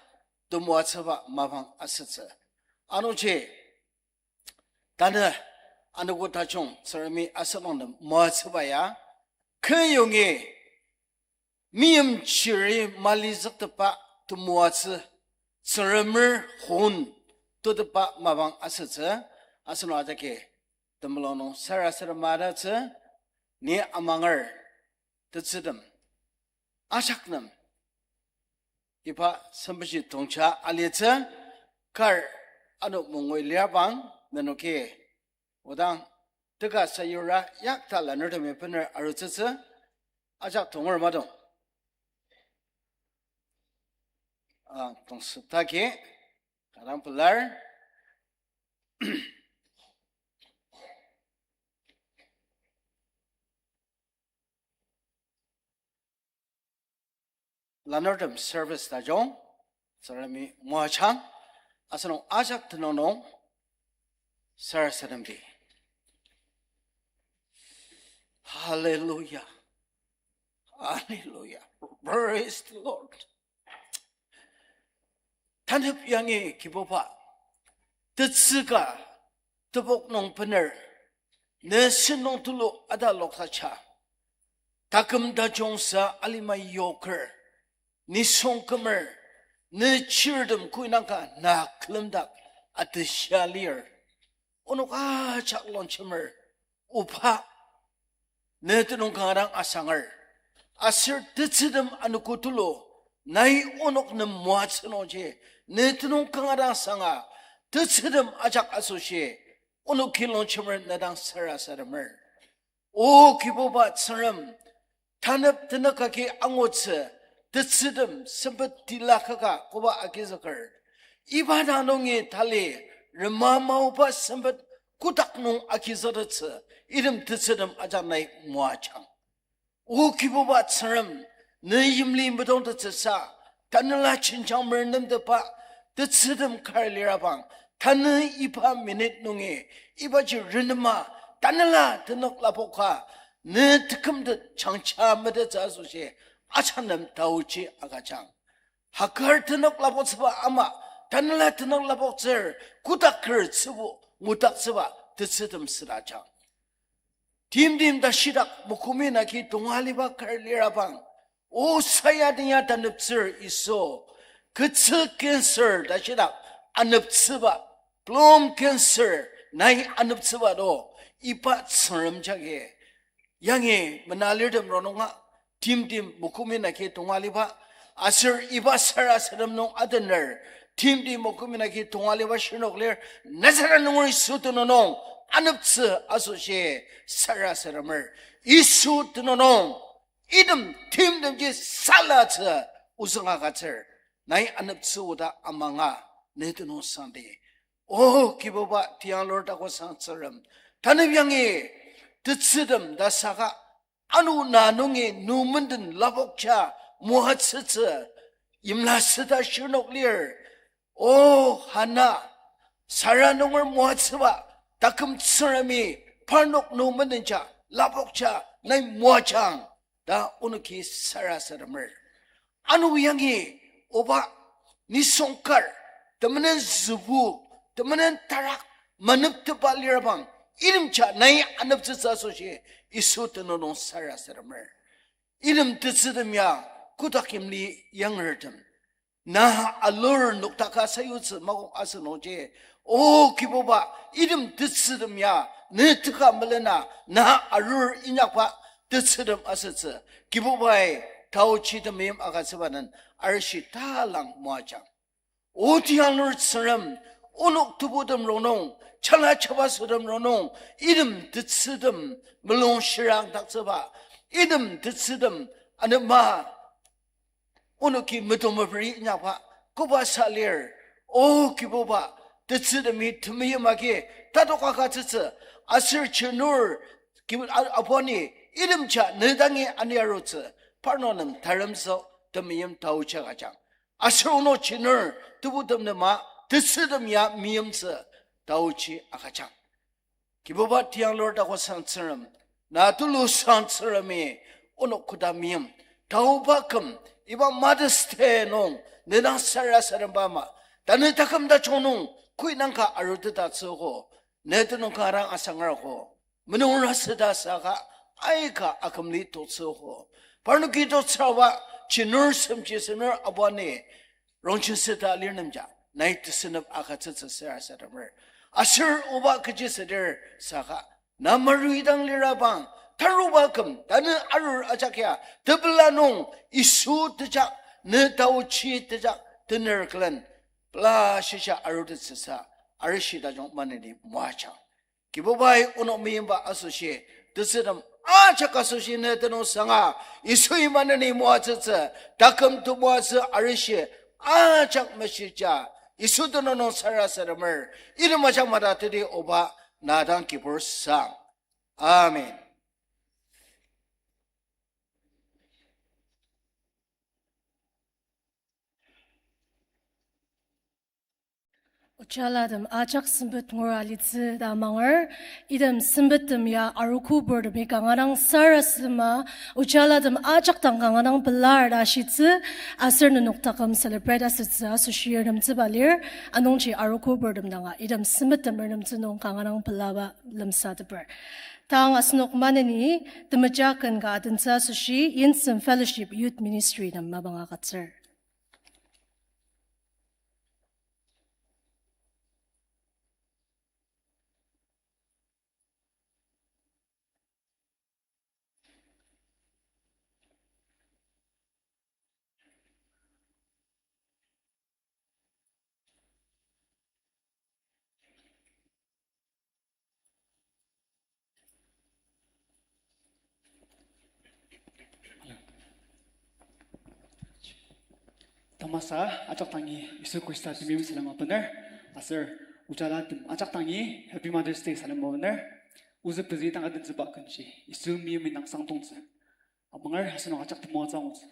temoatsüba mapang asütsü. Anungji, tanü anogo tajung Tsüngremi asenok nem moatsüba ya, kü yongi meimchiri malizüktepba temoatsü, Tsüngremer hon tutepba mapang asütsü, asenok ajaki temulung nung sarasadem madatsü, ni amanger tetsürtem ajak nem iba sempeshi tongja alitsü, kar ano mongoi liabang nenoki odang teka sayura yakta lanurtemi bener arutsütsü, ajak tonger madong. Ah, tongsütaki, kadang pelar. lanurtem service tajung, Tsüngremi moajang, asenok ajak tenüng nung sarasademdi. Hallelujah. Hallelujah. Praise the Lord. Tanep yangi Kibuba, tetsüka tebok nung bener, ne sentong tulu ata loksacha, taküm tajungsa alima yoker, nisung kümer, ne chirtem koinangka na külemdak atesha lir. Onok ajak longjemer, Oba, ne tenüng kanga dang asanger. Aser tetsürtem anogo tulu, nai onok nem moatsü nungji, ne tenüng kanga dang asanga, tetsürtem ajak asoshi, onoki longjemer ne dang sarasademer. O Kibuba Tsüngrem, tanep tenük agi angutsü, tetsürtem sempet tila kaka koba agizüker. Iba dang nungi tali, rema maoba sempet kotak nung agizütettsü, item tetsürtem ajak nai moajang. O Kibuba Tsüngrem, ne yimli metongtettsüsa, tanela jenjang mernemtepba, tetsürtem kar lirabang, tanü iba minute nungi, ibaji renema, tanela tenük lapoka, ne tekümtet jangja metettsü asoshi, ajanem taochi agüjang. Hagar tenük lapoktsüba ama, tanela tenük lapoktsür, kotaker tsübu ngudaktsüba tetsürtem südajang. Timtem tashidak mokomi nagi tongaliba kar lirabang, o sayadenya taneptsür Yisu, ketsü cancer tashidak aneptsüba, colon cancer nai aneptsüba do, iba Tsüngrem jagi yangi menalirtem rongnunga, timtem mokomi nagi tongaliba, aser iba sarasadem nung atener, timtem mokomi nagi tongaliba shirnok lir, Nazareth nunger Yisu tenüng nung, aneptsü asoshi sarasademer. Yisu tenüng nung, item timtemji salatsü ozüng agütsür. Nai aneptsü oda amanga, ne tenüng sangdi. O Kibuba tianglur takosang Tsüngrem, tanep yangi tetsürtem ta saka, ano na nungi nu menden lapokja moatsütsü yimla süta shirnok lir. O Hana, Sara nunger moatsüba, taküm Tsüngremi parnok nu mendenja lapokja nai moajang ta onoki sarasademer. Ano yangi, Oba, nisung kar, temenen zübu, temenen tarak, maneptepba lirabang, itemja nai aneptsütsü asoshi, Yisu tenüng nung sarasademer. Item tetsürtem ya, kotak yimli yangertem, na alur noktaka sayutsü makok asünungji, O Kibuba, item tetsürtem ya, ne teka melena, na arur inyakba tetsürtem asütsü, Kibubai, taochi temeim agütsüba den, arishi talang moajang. O tianglur Tsüngrem, onok tebutem rongnung, chala chaba sütem rongnung, item tetsürtem melung shirangdaktsüba, item tetsürtem anema, onoki meto meperi inyakba, koba sa lir, O Kibuba, tetsürtemi temeim agi, tatok agütsütsü, aser chinur, Kibu-, a-, apuani, itemja ne dangi ani arutsü, parnok nem taremzük temeim taochi agüjang. Aser onok chinur, tebutem nema, tetsürtem ya meimtsü, taochi agüjang. Kibuba tianglur takosang Tsüngrem, na tulusang Tsüngremi, onok koda meim, taoba küm, iba Mother's Day nung, ne dang sarasademba ama, tanü taküm tajung nung, koinangka arutetatsüogo, ne tenüng kanga dang asangergo, menungra süta saka, aika akümli totsüogo. Parnoki totsüba, chinur semji senur abuani, rongchen süta lir nemja, nai tesünep agütsütsü sarasademer. Aser oba kechi südir saka, na marui dang lirabang, taruba küm, tanü arur ajak ya, tepela nung, Yisu tejak, ne taochi tejak, tener külen, pela shisa arutettsüsa, arishi tajung maneni moajang. Kibubai onok meimba asoshi, tetsürtem ajak asoshi ne tenüng sanga, Yisui maneni moatsütsü, taküm temoatsü arishi, ajak meshija, Yisu tenüng nung sarasademer, item ajak mata teti oba, na dang kibur sang. Amen. Ojalatem ajak sempet ngura litsü ta mangar, item sempettem ya arogo purtemi kanga dang sarasadema, ojalatem ajak dang kanga dang pelar ta shitsü, aser nenok taküm celebrate asütsü asoshi yirtemtsüba lir, anungji arogo purtem danga, item sempettem yirtemtsü nung kanga dang pelaba lemsateper. Tang asenok maneni, temeja ken ka adentsü asoshi, Yinsen Fellowship Youth Ministry nem mapang agütsür. Tamasa ajak dangi Yisu Khrista temeim salem abener, aser ojalatem ajak dangi Happy Mother's Day salem abener, ozü pezü dang adentsüba kenji, Yisu meim indang sangdongtsü. Amanger asenok ajak temoatsü angutsü.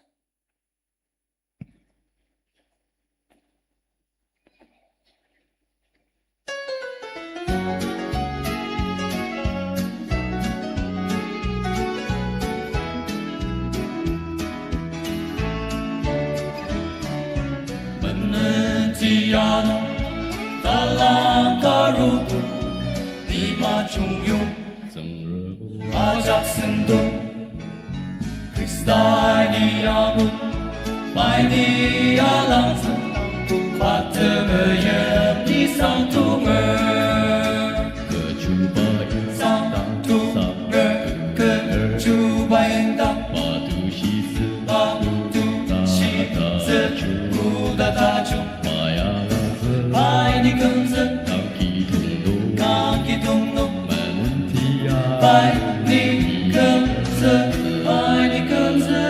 Menentiano talang karutu, lima chungyong, Tsüngrem ajak sentong, Khrista ni angut, pai ni alangzü, pa temeim ni sangtonger. Kechuba sangtonger, kechuba indang, pa tushitsü, pa tushitsü, kuda tajung, pai ni kümzü, kangki tongno, kangki tongno, menentia, pai ni kümzü, pai ni kümzü.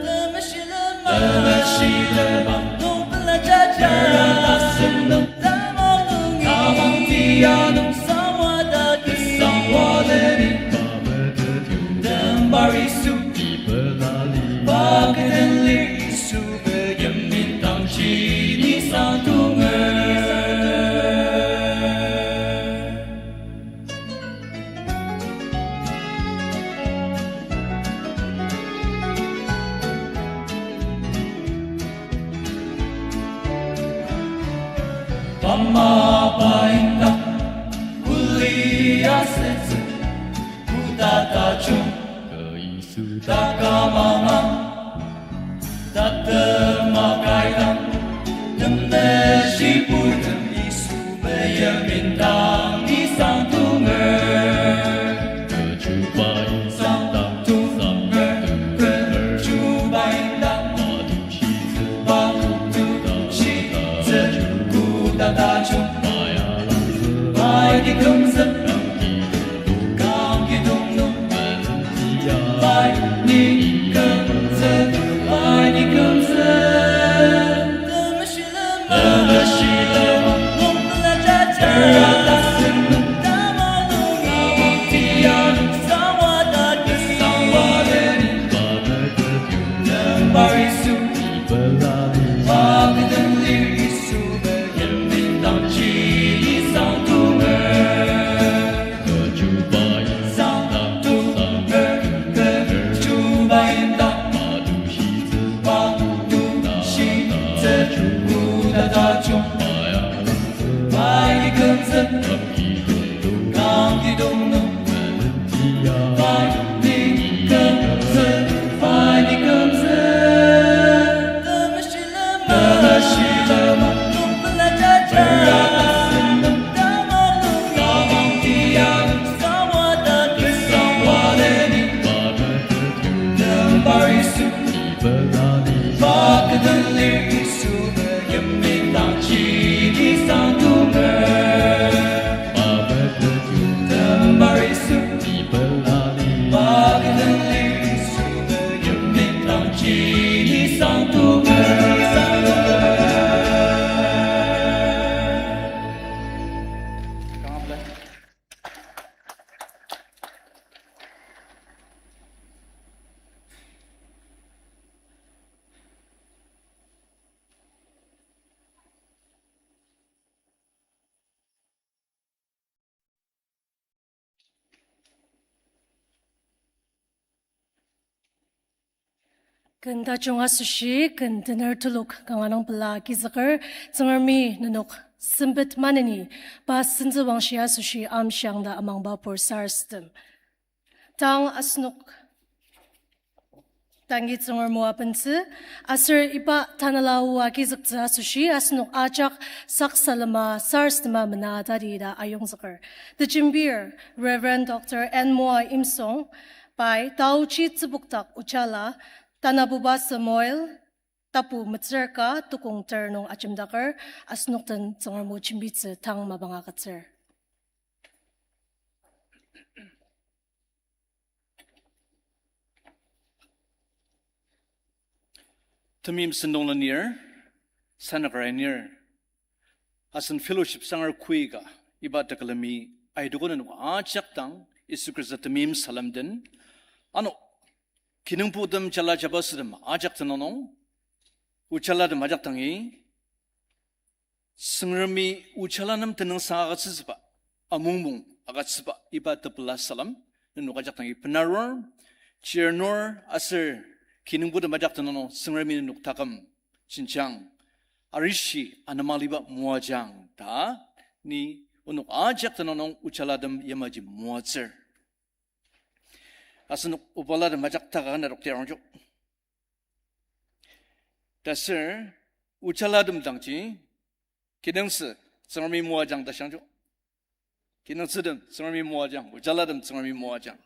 Temeshilema, temeshilema, nung pela jaja, pela tasem nung, tamang nung, tamang tia nung, sangwa dagi, sangwa leni, tembar Yisu, ipela li, pa keten lir Yisu. Yimyim dangji ni sangtonger. Pama paindak kuli asetsü kuda tajung. Takamama, tatema kaidang, temeshibutem Yisu meim indang ni sangtonger. Kechuba indang sangtonger, kechuba indang, pa tushitsü, pa tushitsü, kuda tajung, pai ni kümzü, kangki tongno, pai ni kümzü, pai ni kümzü. Temeshilema, nung pela jaja, pela tasem nung, tamang nung, tamang tia nung, sangwa dagi, sangwa leni, tembar Yisu, ipela li, pa keten lir Yisu, yimyim dangji ni sangtonger. Kechuba indang, sangtonger, kechuba indang, pa tushitsü, pa tushitsü, kuda tajung, pai ni kümzü, kangki tongno, pai ni kümzü, pai ni kümzü. Ken tajung asoshi, ken tener telok kanga nung pela agizüker, Tsüngremi nenok sempet maneni, pa sentsüwangshi asoshi amshiang ta amangba pur sarasadem. Tang asenok tangi Tsüngrem o abentsü, aser iba tanela o agizüktsü asoshi, asenok ajak saksalema sarasadema mena tadi ta ayongzüker. Tejembir Reverend Doctor N. Moa Imsong, pai taochi tsübokdak Ojala, tanabuba Samuel, tapu metsür ka tukong ter nung ajemdaker, asenok den Tsüngrem o jembitsü tang mapang agütsür. Temeim sentong lenir, sanakar anir, asen fellowship sangar kui ka, iba tekülemi aidokon nenok ajak dang, Yisu Khrista temeim salem den, ano, kinungpotem jala jabasotem ajak tenüng nung, Ojalatem ajak dangi, Tsüngremi Ojala nem tenüngsang agütsütsüba, amongmong agütsüba iba tepela salem, nenok ajak dangi benarur, chirnur aser kinungpotem ajak tenüng nung Tsüngremi nenok taküm jenjang arishi anemaliba moajang ta, ni onok ajak tenüng nung Ojalatem yamaji moatsür. Asenok obalatem ajak taka na rokti arongjo. Taser, Ojalatem dangji, kinungtsü, Tsüngremi moajang ta shangjo. Kinungtsütem, Tsüngremi moajang, Ojalatem, Tsüngremi moajang.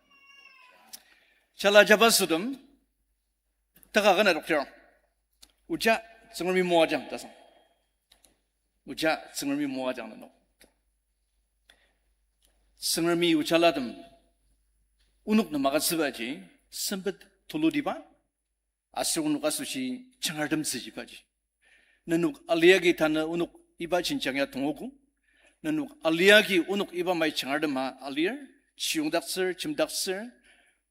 Jala jabasotem, taka kena dokter. Oja, Tsüngremi moajang, ta sang. Oja, Tsüngremi moajang nenok. Tsüngremi Ojalatem, onok nem agütsübaji, sempet tulutiba, aser onok asoshi jangartem tsüjibaji. Nenok aliagi tanü onok iba jenjang ya tongogo. Nenok aliagi onok iba mai jangartem a alir, chiyongdaktsür, chimdaktsür.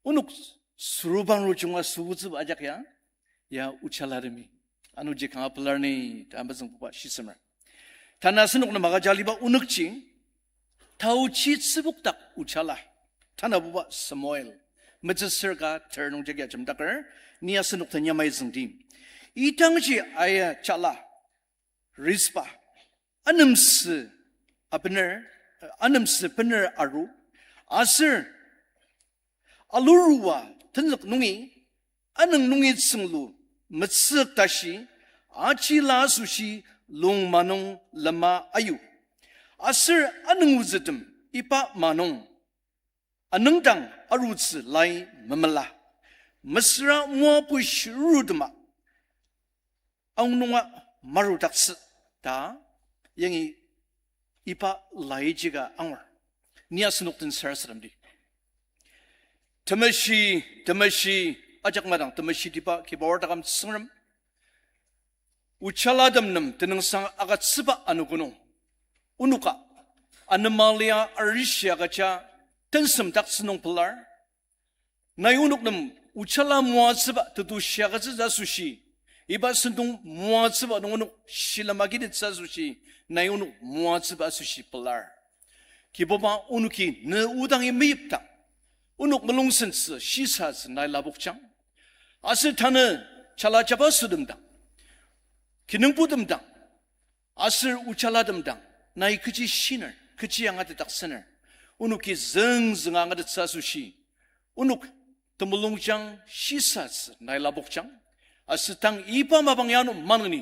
Onok sorubang rojunga sübutsüba ajak ya, ya Ojalatemi. Anungji kanga pelar ni ta amazüngbuba shisemer. Tanü asenok nem agüja aliba onükji, taochi tsübokdak Ojala, tanabuba Samuel, metsür ka ter nung jagi ajemdaker, ni asenok den yamai züngdi. Idangji aya jala, Rizpa, anemsü abener, anemsü bener aru, aser alurua tenzük nungi, anüng nungi tsünglu metsük tashi, aji la asoshi lungma nung lema ayu. Aser anüng ozütem iba ma nung anüngdang arutsü lai memela. Mesüra moa bush rurutema aonunga marudaktsü ta, yangi iba laiji ka angur. Ni asenok den sarasademdi. Temeshi, temeshi, ajak madang temeshitiba kibawa takam Tsüngrem. Ojalatem nem tenüngsang agütsüba anogo nung, onoka anemalia arishi agüja tensemdaktsü nung pelar. Nai onok nem Ojala moatsüba tetu shiagütsütsü asoshi, iba sentong moatsüba nung onok shilem agitettsü asoshi, nai onok moatsüba asoshi pelar. Kibuba onoki ne odangi meyipdang, onok mulungsentsü shisatsü nai lapokjang. Aser tanü jala jabasotem dang, kinungpotem dang, aser Ojalatem dang, nai kechi shiner, kechi angatetdaktsüner, onoki züngzünga angatettsü asoshi, onok temulungjang shisatsü nai lapokjang. Aser tang iba mapang ya ano maneni,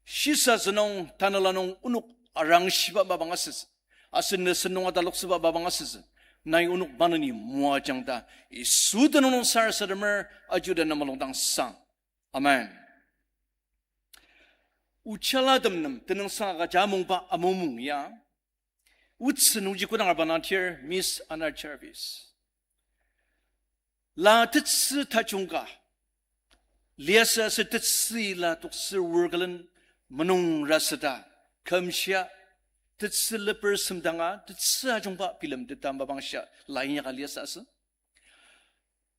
shisatsü nung tanela nung onok arangshiba mapang asütsü, aser ne sentong ataloktsüba mapang asütsü, nai onok maneni moajang ta Yisu tenüng nung sarasademer, ajuda na mulungdang sang. Amen. Ojalatem nem tenüngsang agüja amungba amongmong ya, otsü nungji kodang arba nangtir Miss Anna Jarvis. La tetsü tajung ka liasü aser tetsü ila toksür wurkelen menung raseta, kümshia, tetsü leper semdanga, tetsü ajungba bilemteta mapang shia la inyaka liasü asü.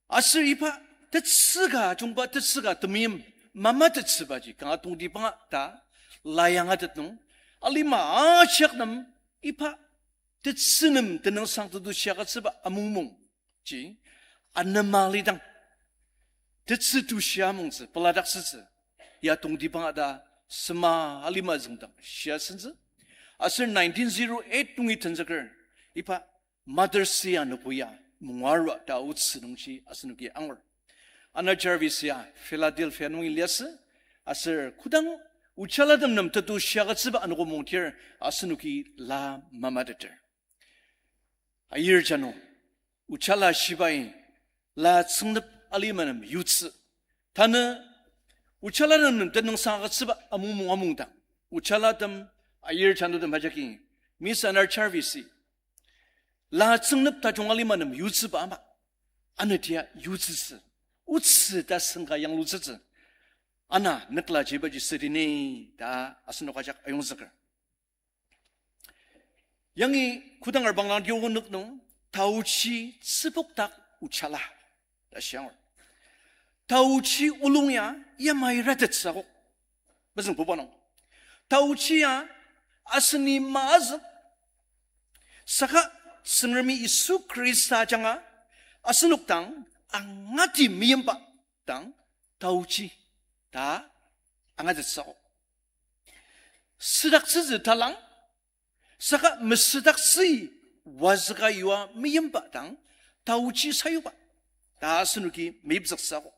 Aser iba tetsü ka ajungba tetsü ka temeim mama tetsübaji kanga tongtibanga ta la yangatet nung, alima ajak nem iba tetsü nem tenüngsang tetu shiagütsüba amongmong ji anema lidang, tetsü tushia mongtsü, peladaktsütsü, ya tongtibang ata sema alima züngdang shia sentsü. Aser nineteen zero eight nungi tenzüker, iba Mother's Day anogo ya mungua arua ta otsü nungji asenoki angur. Anna Jarvis ya Philadelphia nungi liasü, aser kodang ochalatem nem tetu shiagütsüba anogo mungdir asenoki la mamateter. Ayir jano, ochala shibai, la tsüngnep alima nem yutsü. Tanü, ochala nem tenüngsang agütsüba amung mung amungdang, ochalatem, ayir janotem ajaki, Miss Anna Jarvis-i, la tsüngnep tajung alima nem yutsüba ama, anü tia yutsütsü, otsü ta sengka yanglutsütsü. Ana nükla jibaji südi ni ta asenok ajak ayongzüker. Yangi kodang arbang dang diogo nük nung, taochi tsübokdak ochala ta shiangur. Taochi olung ya yamai ratettsü akok. Mezüngbuba nung, taochi ya aseni maazük, saka Tsüngremi Yisu Khrista ajanga asenok dang angati meyimba dang taochi ta angatettsü akok. Südaktsütsü talang, saka mesüdaktsü wazüka yua meyimba dang taochi sayuba ta asenoki meyipzüktsü akok.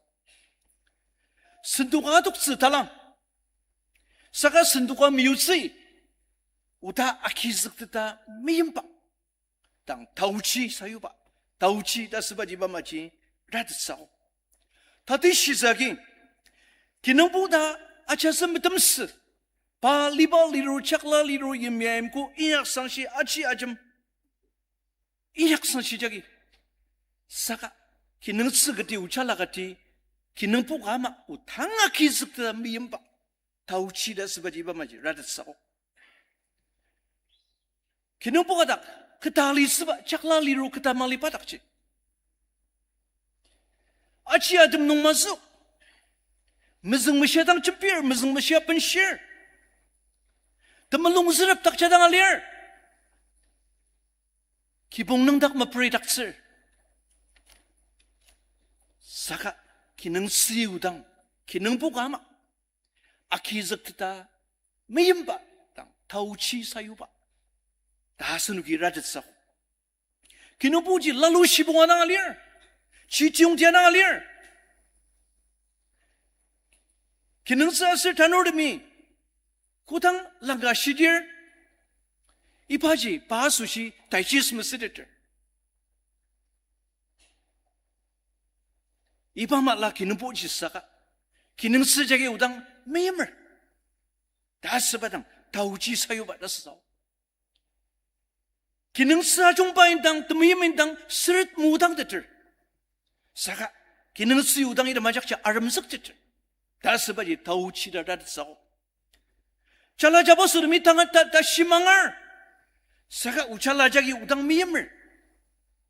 Sendoka adoktsü talang, saka sendoka meyutsü oda agizükteta meyimba dang taochi sayuba, taochi ta sübaji iba amaji ratettsü akok. Tati shisa agi, kinungpo ta ajatsü metemsü, pa liba liru, chakla liru, yimya yimko, inyaksangshi, aji ajem, inyaksangshi jagi. Saka kinungtsü kati, ochala kati, kinungpo ka ama odang agizükteta meyimba taochi ta sübaji iba amaji ratettsü akok. Kinungpo ka dak keta alisüba, chakla liru keta maliba dakji, aji atem nung mazük, mezüngmeshia dang jembir, mezüngmeshia benshir, temulung zürep dakja dang alir, kibong nüngdak meperidaktsür. Saka kinungtsü odang, kinungpo ka ama agizükteta meyimba dang taochi sayuba ta asenoki ratettsü akok. Kinungpoji lalu shibonga dang alir, chitiyongtia dang alir. Kinungtsü aser tanurtemi kodang langka shidir, ibaji pa asoshi digest masüteter. Iba ama la kinungpoji saka, kinungtsü jagi odang meyimer ta asüba dang taochi sayuba ta asütsü akok. Kinungtsü ajungba indang, temeim indang, seret modangteter, saka kinungtsü odang item ajakji aremzükteter ta asübaji taochi ta ratettsü akok. Jala jabaso temi tanga ta, ta shimangar, saka ochala jagi odang meyimer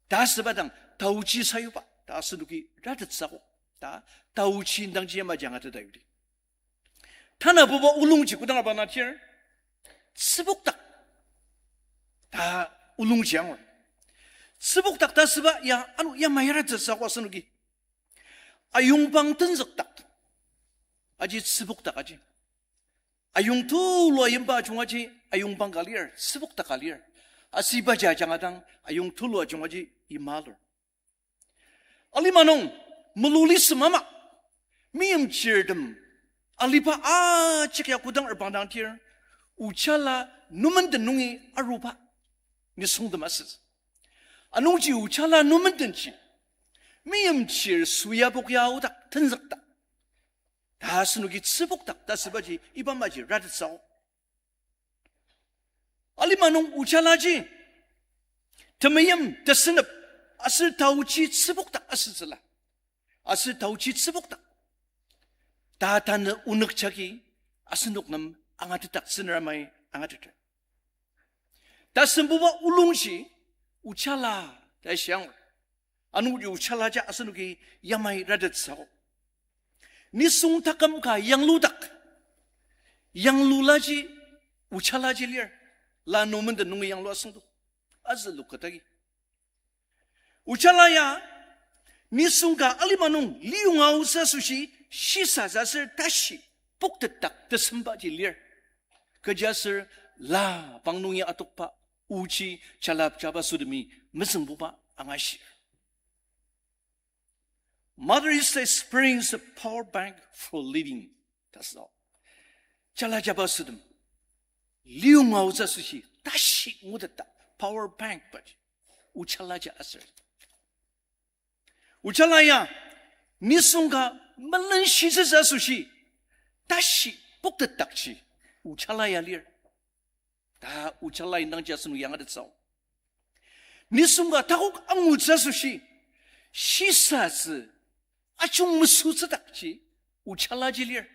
ta asüba dang taochi sayuba ta asenoki ratettsü akok ta, taochi indangji yamaji angateta yudi. Tanabuba olungji kodang abana tir, tsübokdak ta olungji angur. Tsübokdak ta asüba ya ano yamai ratettsü akok asenoki. Ayongpang tenzükdak aji tsübokdak aji. Ayong tulu ayimba ajungaji ayongpang ka lir, tsübokdak ka lir. Asübaji ajanga dang ayong tulu ajungaji imalur. Alima nung, mululisem ama, meimchirtem aliba ajak ya kodang erbang dang tir, ochala numenden nungi aruba nisungtem asütsü. Anungji ochala numendenji meimchir soyabok ya odak tenzükdak ta asenoki tsübokdak ta asübaji iba amaji ratettsü akok. Alima nung ochalaji temeim, tesünep, aser taochi tsübokdak asütsüla. Aser taochi tsübokdak ta tanü onük jagi asenok nem angatetdaktsü, neramai angateter. Tasembuba olungji ochala ta shiangur. Anungji ochalaji asenoki yamai ratettsü akok. Nisung taküm ka yangludak, yanglulaji, ochalaji lir, la numenden nungi yanglu asüngdo, azülu ketagi. Ochala ya Nisung ka alima nung liyonga aotsü asoshi, shisatsü aser tashi poktetdak tesembaji lir. Kechiaser la pang nungi atokba oji chalajaba sütemi mezüngbuba angashir. Mother is the spring, is a power bank for living. That's all. Chalajaba sütem. Liyonga aotsü asoshi, tashi ngutetdak power bank baji. Ochalaja aser. Ochala ya, nisung ka melenshitsü asoshi, tashi poktetdakji, ochala ya lir. Ta ochala indangji asenok angatettsü. Nisung ka takok angutsü asoshi, shisatsü, ajung mesütsüdakji, ochalaji lir.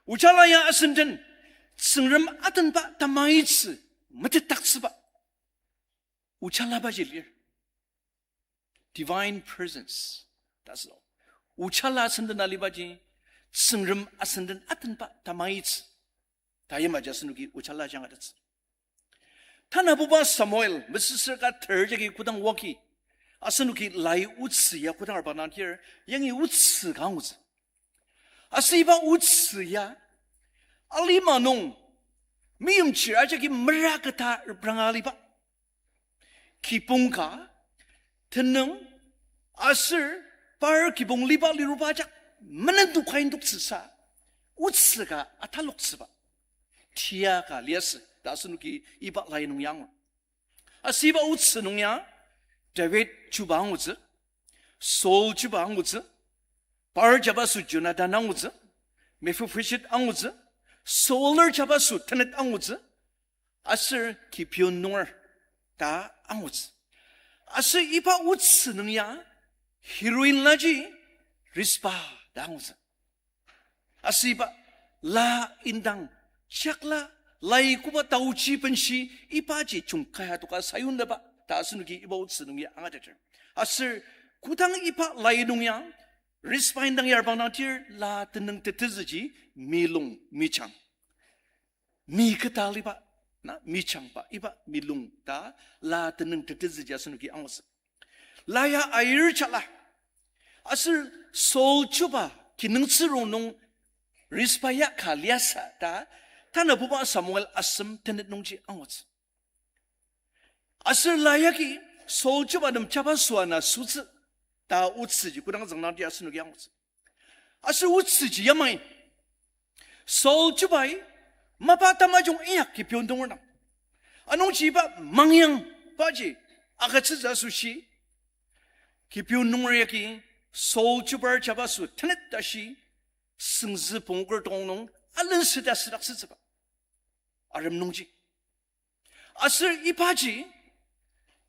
Ochala ya asenden, Tsüngrem atenba tamaitsü, metetdaktsüba. Ochalabaji lir. Divine presence. That's all. Ochala asenden alibaji, Tsüngrem asenden atenba tamaitsü. Ta yamaji asenoki ochala angatettsü. Tanabuba Samuel, mesüsür ka ter jagi kodang oa ki, asenoki lai otsü ya kodang arba nangdir, yangi otsü ka angutsü. Aser iba otsü ya, alima nung, meimchir ajaki mera keta repranga aliba. Kibong ka, tenüng, aser par kibong liba liruba ajak, menendok ka indoktsüsa, otsü ka ataloktsüba. Tia ka liasü, ta asenoki iba lai nung ya angur. Aser iba otsü nung ya, David chuba angutsü, Saul chuba angutsü, par jabaso Jonathan angutsü, Mephibosheth angutsü, Saul-er jabaso tenet angutsü, aser Gibeon nunger ta angutsü. Aser iba otsü nung ya heroine laji Rizpa ta angutsü. Aser iba la indang jakla lai koba taochi benshi ibaji jungkai adoka sayunnüba ta asenoki iba otsü nung ya angateter. Aser kodang iba lai nung ya Rizpa indang ya arbang dang tir la tenüng tetezüji milung mijang. Mi keta aliba, na, mijangba, iba milung ta la tenüng tetezüji asenoki angutsü. La ya air jala. Aser Saul chuba kinungtsü rongnung Rizpa ya ka liasü ta, tanabuba Samuel asem tenet nungji angutsü. Aser la yagi Saul chuba nem jabaso ana sütsü ta otsüji kodang züngdangdi asenoki angutsü. Aser otsüji yamai Saul chubai mapa tamajung inyak Gibeon nunger dang. Anungji iba mangyangbaji agütsütsü asoshi Gibeon nunger yagi Saul chubar jabaso tenet tashi süngzü pungur tong nung alentsü ta südaktsütsüba. Arem nungji. Aser ibaji,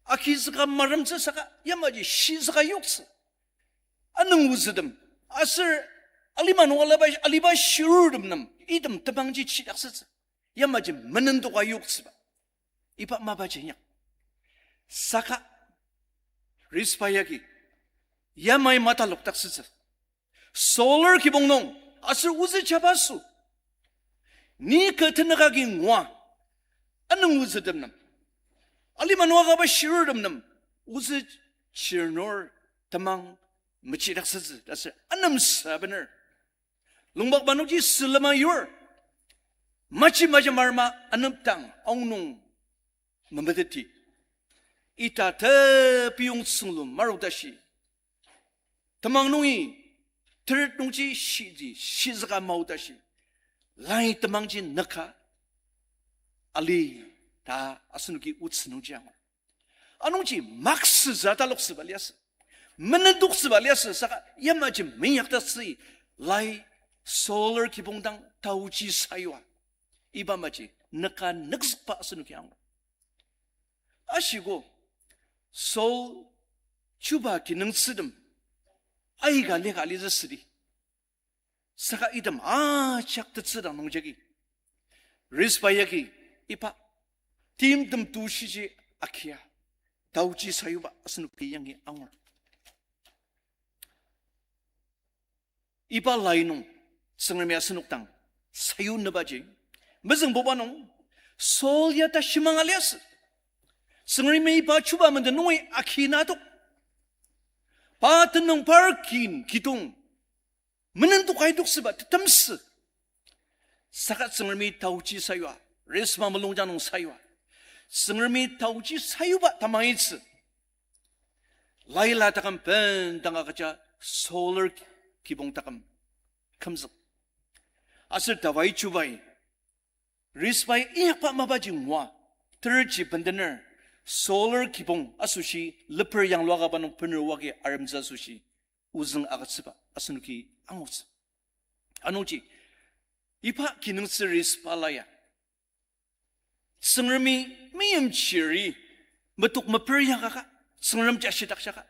akizüka maremtsü saka, yamaji shizüka yoktsü. Anüng ozütem, aser alima nung alaba, aliba shirurtem nem, item temangji chidaktsütsü. Yamaji menendoka yoktsüba. Iba mapaji inyak. Saka, Rizpa yagi, yamai matalokdaktsütsü. Saul-er kibong nung, aser ozü jabaso. Ni kü tenük agi ngua, anüng ozütem nem. Alima nung akaba shirurtem nem, ozü chirnur temang mechidaktsütsü, ta aser anemsa bener. Lungba nungji sülema yur, machi maja marma anepdang aonung memeteti. Ita tepiyong tsünglu maru tashi. Temang nungi, teret nungji shidi, shizüka mao tashi. Lai temangji nüka, ali ta asenoki otsü nungji angur. Anungji maksütsü ataloktsüba liasü. Menendoktsüba liasü saka yamaji meinyakdaktsü lai Saul-er kibong dang taoji sayua. Iba maji nüka nükzükba asenoki angur. Ashiko, Saul chuba kinungtsütem aika lika litsü südi. Saka item ajak tetsü dang nungjagi, Rizpa yagi iba timtem tushiji akia taoji sayuba asenoki yangi angur. Iba lai nung, Tsüngremi asenok dang sayunnübaji, mezüngbuba nung, Saul ya tashimang aliasü. Tsüngremi iba chuba menden nungi aki na adok. Pa tenüng par kin kidong. Menen tokai toksüba tetemsü. Saka Tsüngremi taochi sayua, Rizpa mulungjang nung sayua. Tsüngremi taochi sayuba tamaitsü. Laila taküm bendang agüja solar kibong taküm kümzük. Aser Dawid chubai, Rizpai inyakba mapaji ngua, terji bendener, solar kibong asoshi leper yangluaka pa nung bener oagi aremtsü asoshi, ozüng agütsüba asenoki angutsü. Anungji, iba kinungtsü Rizpa la ya Tsüngremi meimchiri metok meper yangaka, Tsüngrem jashidakjaka,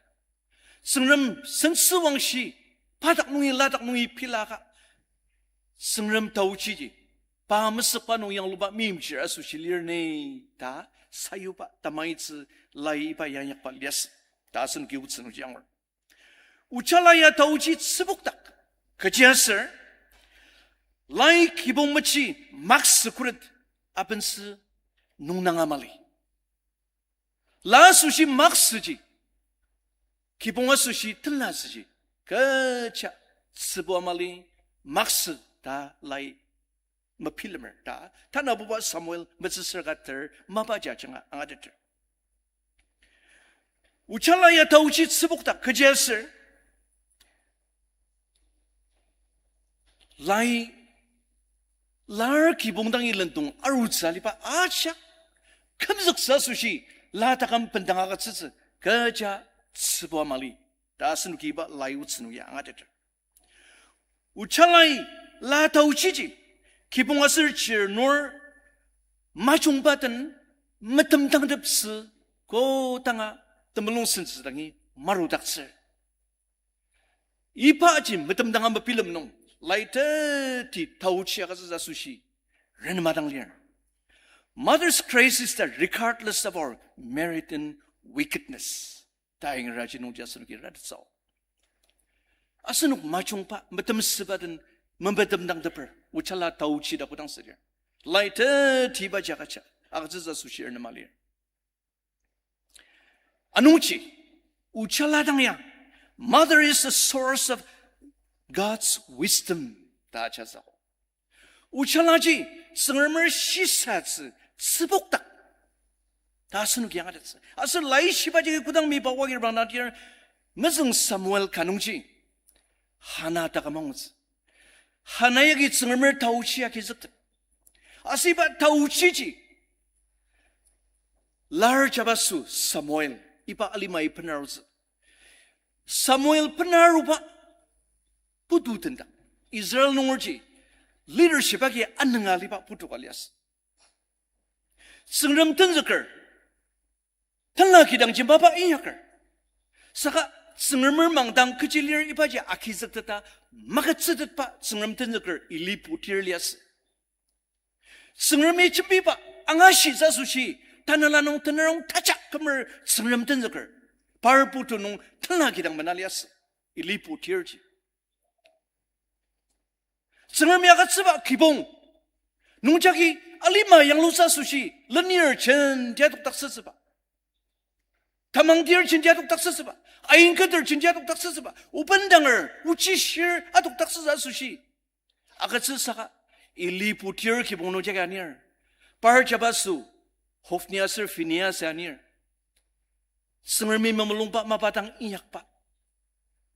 Tsüngrem sentsüwangshi, pa dak nungi la dak nungi pilaka, Tsüngrem taochiji, pa mesükba nung yangluba meimchir asoshi lir ni ta sayuba tamaitsü lai iba yangyakba liasü ta asenoki otsü nungji angur. Ochala ya taochi tsübokdak, kechiaser, lai kibong mechi maksü khuret abentsü nungnanga mali. La asoshi maksüji, kibong asoshi tenla süji, kecha tsübua mali, maksü ta lai mebilemer ta, tanabuba Samuel metsüsür ka ter mapaji ajanga angateter. Ochala ya taochi tsübokdak kechiaser, lai lar kibong dangi lendong arutsü aliba ajak kümzüktsü asoshi la taküm bendang agütsütsü kecha tsübua mali ta asenoki iba lai otsü nung ya angateter. Ochalai la taochiji, kibong aser chir nung majungba den metemdangteptsü kodanga temulung sentsü dangi marudaktsür. Ibaji metemdanga mebilem nung, lai teti taochi agütsütsü asoshi renema dang lir. Mother's grace is the regardless of our merit and wickedness ta ingeraji nungji asenoki ratettsü. Asenok majungba, metemsüba den memetemdangteper, ochala taochi ta kodang südir, lai teti ibaji agüja agütsütsü asoshi renema lir. Anungji, ochala dang ya, mother is the source of God's wisdom ta ajatsü. Ochalaji Tsüngremer shisatsü tsübokdak ta asenoki angatettsü. Aser laishibaji kodang miba wagir bang nadir, mezüng Samuel ka nungji Hana taküm angutsü. Hana yagi Tsüngremer taochi agizüktet. Aser iba taochiji lar jabaso Samuel, iba alimai benarutsü. Samuel benaruba putu tendang, Israel nungerji leadership agi anünga aliba putu ka liasü. Tsüngrem tenzüker, tenla kidangji mapa inyaker. Saka Tsüngremer mangdang kechi lir ibaji agizükteta magütsütetba Tsüngrem tenzüker Eli putir liasü. Tsüngremi jembiba angashitsü asoshi, tanela nung tenarong tajak kümer Tsüngrem tenzüker, par putu nung tenla kidang mena liasü, Eli putirji. Tsüngremi agütsüba kibong nungjagi alima yanglutsü asoshi lenir jenti adokdaktsütsüba, tamangtir jenti adokdaktsütsüba, ainketer jenti adokdaktsütsüba, obendanger, ochishir adokdaktsütsü asoshi agütsü saka, Eli putir kibong nungjagi anir, par jabaso Hofni aser Phinehas anir, Tsüngremi memulungba mapa dang inyakba,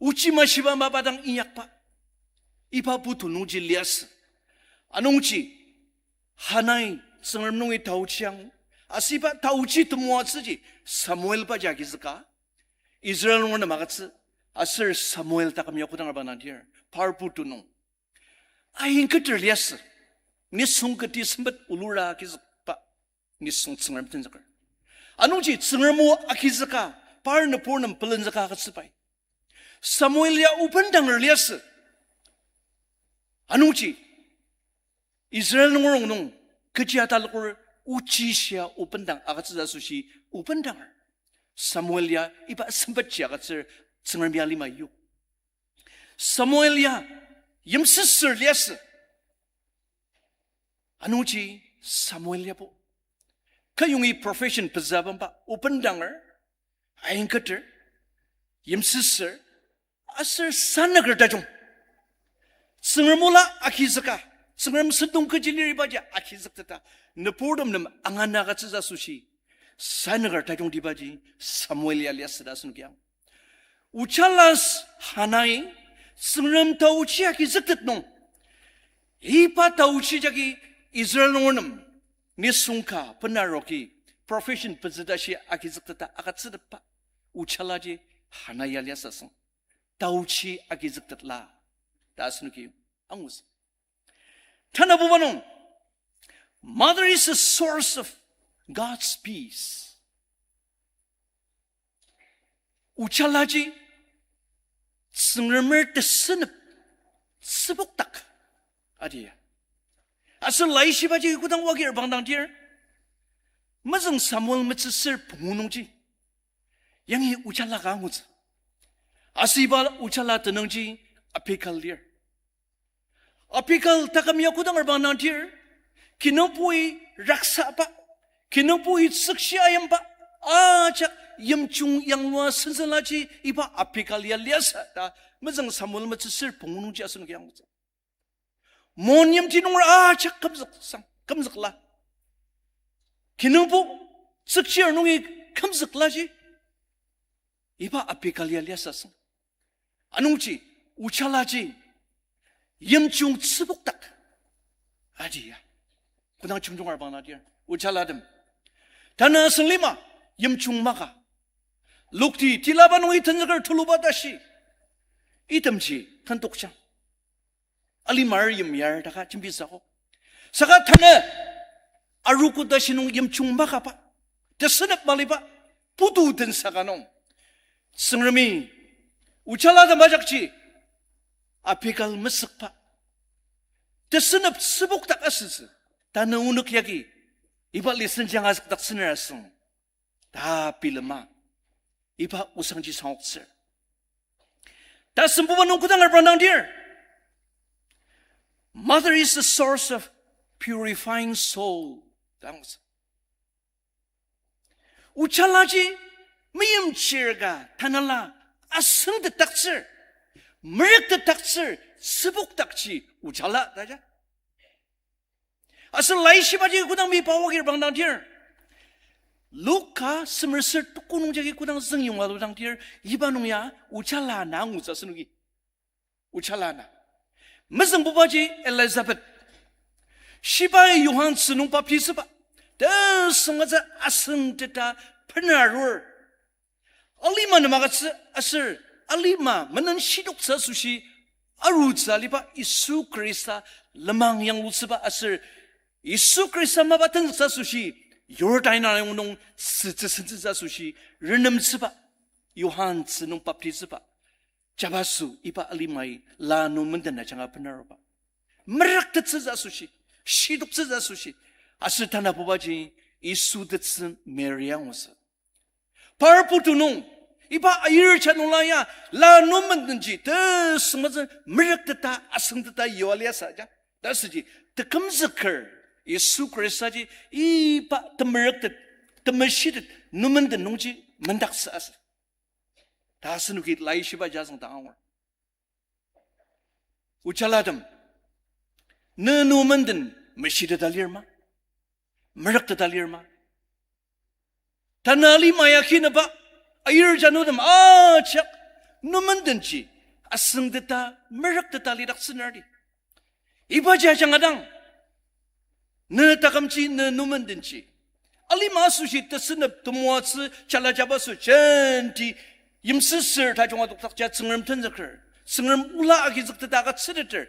ochi mashiba mapa dang inyakba, iba putu nungji liasü. Anungji Hanai Tsüngrem nungi taochiang, aser iba taochi temoatsüji Samuel baji agizüka, Israel nunger nem agütsü, aser Samuel taküm ya kodang arba nadir, par putu nung ainketer liasü, nisung kati sempet olura agizükba, nisung Tsüngrem tenzüker. Anungji Tsüngrem o agizüka, par nübur nem pelenzüka agütsübai, Samuel ya obendanger liasü. Anungji Israel nunger rongnung kechi ataloker ochishia obendang agütsütsü asoshi obendanger, Samuel ya iba sempetji agütsür Tsüngrem ya lima yok. Samuel ya yimsüsür liasü. Anungji Samuel yabo kayongi profession pezü bangba, obendanger, ainketer, yimsüsür, aser sanüker tajung. Tsüngrem ola agizüka, Tsüngrem sentong kechi lir ibaji agizükteta, nüburtem nem angana agütsütsü asoshi, sanüker tajungtibaji Samuel ya liasü ta asenoki ang. Uchala s-, Hanai, Tsüngrem taochi agizüktet nung, iba taochi jagi Israel nunger nem nisung ka benaroki profession pezü tashi agizükteta agütsütetba uchalaji Hanai ya liasü asüng. Taochi agizüktetla ta asenoki angutsü. Tanabuba nung, mother is a source of God's peace. Uchalaji Tsüngremer tesünep tsübokdak adia. Aser laishibaji kodang wagi reprangdangdir, mezüng Samuel metsüsür pungu nungji, yangi uchala ka angutsü. Aser iba uchala tenüngji Abigail lir. Abigail taküm ya kodang reprangdangdir, kinungpoi raksaba, kinungpoi tsükshi ayimba, ajak yimjung yanglua senzülaji iba Abigail ya liasü ta mezüng Samuel metsüsür pungu nungji asenoki angutsü. Mon yimti nunger ajak kümzüksang, kümzükla. Kinungpo tsükchir nungi kümzüklaji iba Abigail ya liasü asüng. Anungji uchalaji yimjung tsübokdak adia. Kodang jungjunga reprangdangdir, uchalatem, tanü asüng lima yimjung maka, lokti tilaba nungi tenzüker tuluba tashi, itemji tentokjang. Alimar yimyar taka jembisako. Saka tanü arogo tashi nung yimjung makaba, tesünep maliba, putu tensaka nung, Tsüngremi uchalatem ajakji Abigail mesükba, tesünep tsübokdak asütsü, tanü onük yagi iba lesson jangazükdaktsüner asüng ta bilema, iba osangji sangoktsür. Tasembuba nung kodang reprangdangdir, mother is the source of purifying soul ta angutsü. Uchalaji meimchir ka tanela asüngtetdaktsür, merüktetdaktsür, tsübokdakji uchala ta ja. Aser laishibaji kodang mi pawa agi reprangdangdir, Luka semer ser tuku nung jagi kodang züngyonga ludangdir, iba nung ya uchala na angutsü asenoki. Uchala na. Mezüngbubaji Elizabeth, shibai Johan tzü nung baptisüba, tesüngmetsü asüngteta benarur. Alima nem agütsü aser alima menen shidoktsü asoshi arutsü aliba Yisu Khrista lenmang yanglutsüba aser Yisu Khrista mapa tenzüktsü asoshi Jordan ayong nung tzü tetsüngtsütsü asoshi renemtsüba, Johan tzü nung baptisüba, jabaso iba alimai la nu menden ajanga benaruba. Merüktettsütsü asoshi, shidoktsütsü asoshi, aser tanabubaji Yisu tetsü Mary angutsü. Par putu nung, iba ayir ja nungla ya, la nu mendenji tesüngmetsü merükteta, asüngteta yua liasü ja. Ta süji, tekümzüker, Yisu Khristaji iba temerüktet, temeshitet, nu menden nungji mendaktsü asü. Ta asenoki laishiba jazüngdang angur. Uchalatem, ne nu menden meshiteta lir ma? Merükteta lir ma? Tanü alima ya kinaba, ayir ja nutem ajak nu mendenji asüngteta, merükteta lidaktsüner di. Ibaji ajanga dang, ne takümji, ne nu mendenji alima asoshi tesünep temoatsü jala jabaso jenti yimsüsür tajung adokdakja Tsüngrem tenzüker, Tsüngrem ola agizükteta agütsüteter,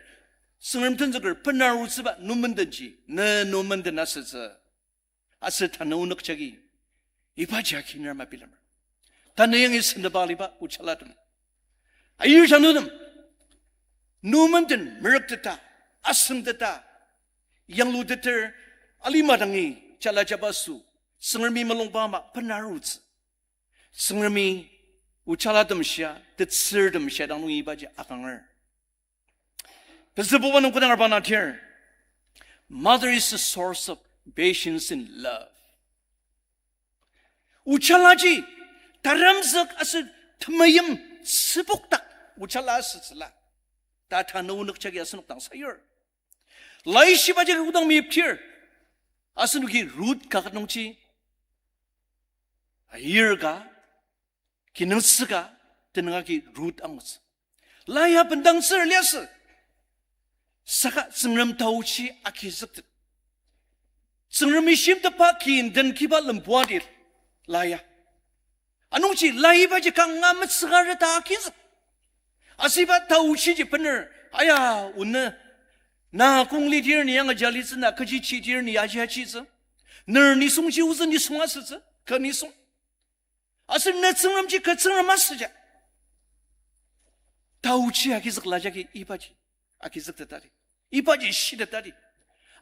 Tsüngrem tenzüker benarutsüba nu mendenji, ne nu menden asütsü. Aser tanü onük jagi ibaji akiner mabilemer. Tanü yangi sendaba aliba uchalatem, ayir ja nutem, nu menden merükteta, asüngteta, yangluteter, alima dangi jala jabaso, Tsüngremi mulungba ama benarutsü. Tsüngremi uchalatem shia, tetsürtem shia dang nungi ibaji akanger. Pezübuba nung kodang reprangdangdir, mother is the source of patience and love. Uchalaji taramzük aser temeim süpokdak Ojala asütsüla. Ta tanü onük jagi asenok dang sayur. Laishiba jagi kodang meyiptir. Asenoki Rut kaket nungji ayir ka, kinungsüka, tenüng agi Rut angutsü. La ya bendangtsür liasü. Saka Tsüngrem taochi agizüktet. Tsüngremi shimtetba kinden kiba lembuadir la ya. Anungji la ibaji kanga metsüka reta agizük. Asüba taochiji bener, aya, onü, na kong lidir ni yanga jalitsü, na kechi chidir ni aji achitsü. Ner nisungji ozü nisung asütsü, kü nisung. Aser ne Tsüngremji kü Tsüngrem asüja. Taochi agizükla jagi ibaji agizüktetadi. Ibaji shitetadi.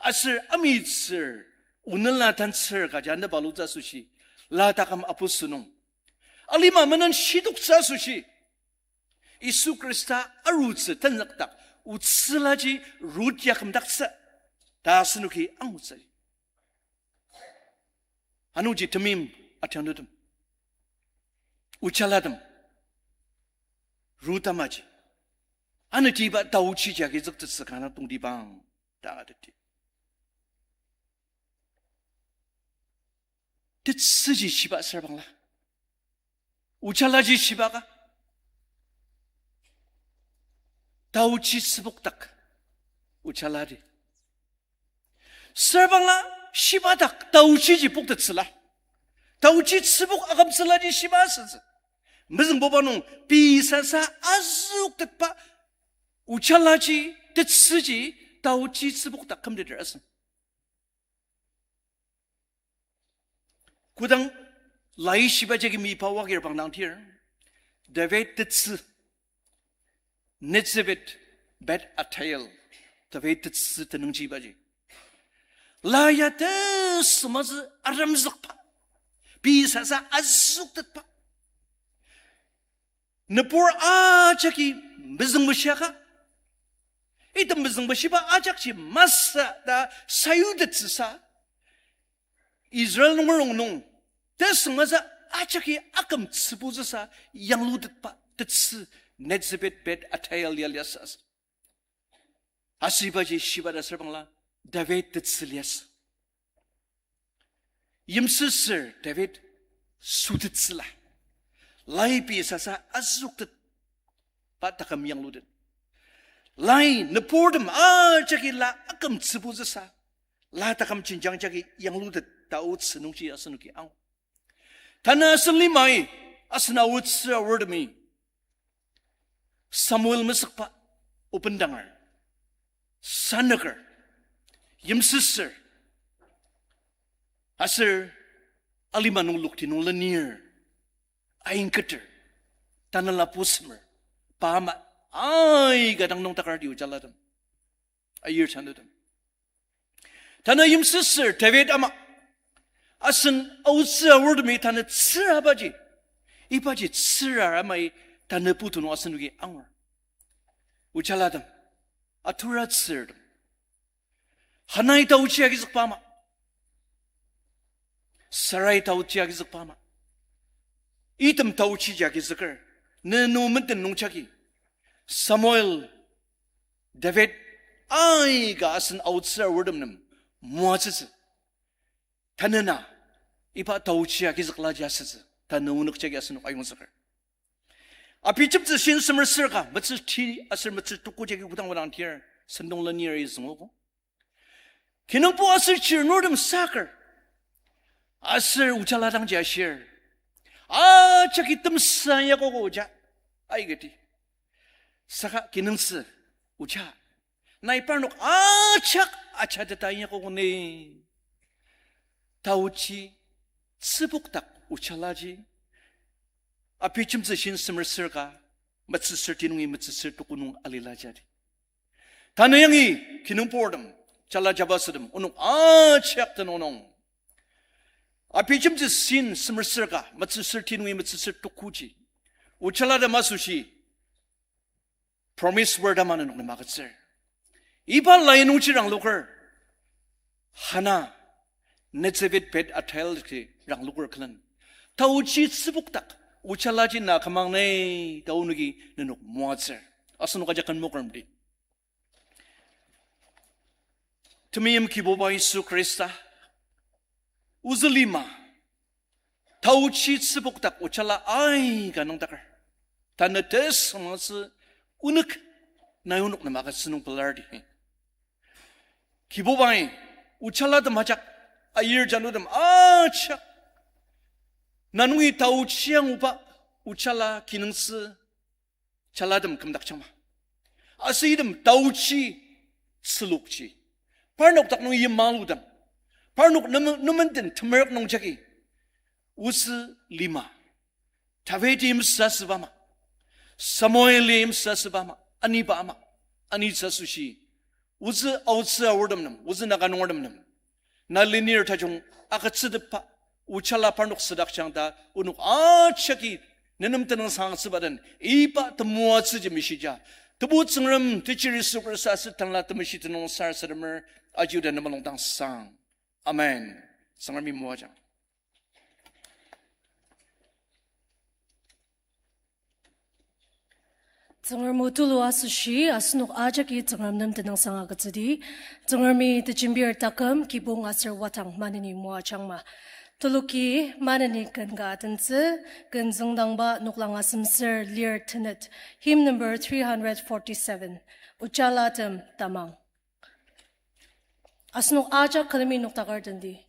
Aser amitsür, onüla tantsür kaja ne balutsü asoshi, la taküm aputsü nung, alima menen shitoktsü asoshi, Yisu Khrista arutsü tenzükdak otsülaji Rut ya kümdaktsü ta asenoki angutsü. Anungji temeim atenütem, ojalatem, Rut amaji, anatiba taochiji agizüktettsü kanga tongtibang ta angateti. Tetsüji shiba sür bangla, ojalaji shiba ka, taochi tsübokdak ojaladi. Sür bangla shiba dak taochiji poktettsüla, taochi tsübok akümtsülaji shiba asütsü. Mezüngbuba nung pei sasa azüktetba ojalaji, tetsüji, taochi tsübokdak kümteter asü. Kodang laishiba jagi mipa wakir bangdang tir, David tetsü, Nezebet Bet Atael, David tetsü tenüngji ibaji, la ya tesüngmazü aremzükba, pei sasa azüktetba, nübur ajaki mezüngmeshiaka, item mezüngmeshiba ajakji masü ta sayutettsüsa, Israel nunger rongnung tesüngmazü ajaki akümtsübutsüsa yanglutetba tetsü Nezebet Bet Atael ya liasü asü. Asübaji shiba ta sür bangla David tetsü liasü. Yimsüsür David sütettsüla, lai pei sasa azüktet, pa taküm yanglutet. Lai nüburtem ajaki la akümtsübutsüsa, la taküm jenjang jagi yanglutet ta otsü nungji asenoki angu. Tanü asen limai, asen aotsü aortemi Samuel mesükba obendanger, sanüker, yimsüsür, aser alima nung lokti nung lenir, aingketer, tanela pusemer, pa ama aika dang nüngdaker di ojalatem, ayir chanütem. Tanü yimsüsür David ama, asen aotsü aortemi tanü tsürabaji, ibaji tsürar amai tanü putu nung asenoki angur. Ojalatem, aturatsürtem, Hanai taochi agizükba ama, Sarai taochi agizükba ama, item taochiji agizüker, ne nü menden nungjagi Samuel, David aika asen aotsü aortem nem moatsütsü. Tanü na iba taochi agizüklaji asütsü ta nü onük jagi asenok ayongzüker. Abijemtsü shin semer sür ka, metsür ti aser metsür tuku jagi kodang wadang tir, sentong lenir izüngogo. Kinungpo aser chirnurtem saker, aser ojala dangji ashir, ajaki temsa yakogo oja, aikati. Saka kinungtsü oja, nai parnok ajak ajateta yakogo ni. Taochi tsübokdak ojalaji, Abijemtsü shin semer sür ka, metsüsür ti nungi metsüsür tuku nung alila jadi. Tanü yangi kinungportem, jala jabasotem, onok ajak tenüng nung, Abijemtsü shin semer sür ka, metsüsür ti nungi metsüsür tukuji ojalatem asoshi promise word ama nenok nem agütsür. Iba lai nungji rangloker, Hana, Nezebet Bet Atael ki rangloker külen, taochi tsübokdak Ochalaji na kümang nai ta onoki nenok moatsür. Asenok ajak ken mokremdi. Temeim Kibuba Yisu Khrista, ozü lima, taochi tsübokdak ochala aika nüngdaker. Tanü tesüngmangtsü onük nai onok nem agütsü nung pelardi. Kibubai, ochalatem ajak, ayir janutem ajak, na nungi taochi anguba ochala kinungtsü chalatem kümdakjangma. Aser item taochi, tsülokji, parnok dak nung yimalutem, parnok nem-, nemenden temerük nung jagi, ozü lima, Davidi yimsüsüba ama, Samueli yimsüsüba ama, aniba ama, anitsü asoshi, ozü aotsü aortem nem, ozü Naga nungertem nem, na lenir tajung agütsütepba ochala parnok südakjang ta onok ajaki nenem tenüngsang agütsüba den iba temoatsüji meshija, Tebu Tsüngrem, Techir Yisu Khrista aser Tanela Temeshi tenüng sarasademer, aji oda ne mulung dang sang. Amen. Tsüngremi moajang. Tsüngrem o tulu asoshi asenok ajaki Tsüngrem nem tenüngsang agütsüdi. Tsüngremi tejembir taküm, kibong aser wadang maneni moajangma. Teloki maneni ken ka atentsü, ken züngdangba noklang asemser lir tenet, hymn number three hundred forty-seven, Ochalatem Tamang. Asenok ajak külemi nokdaker tendi.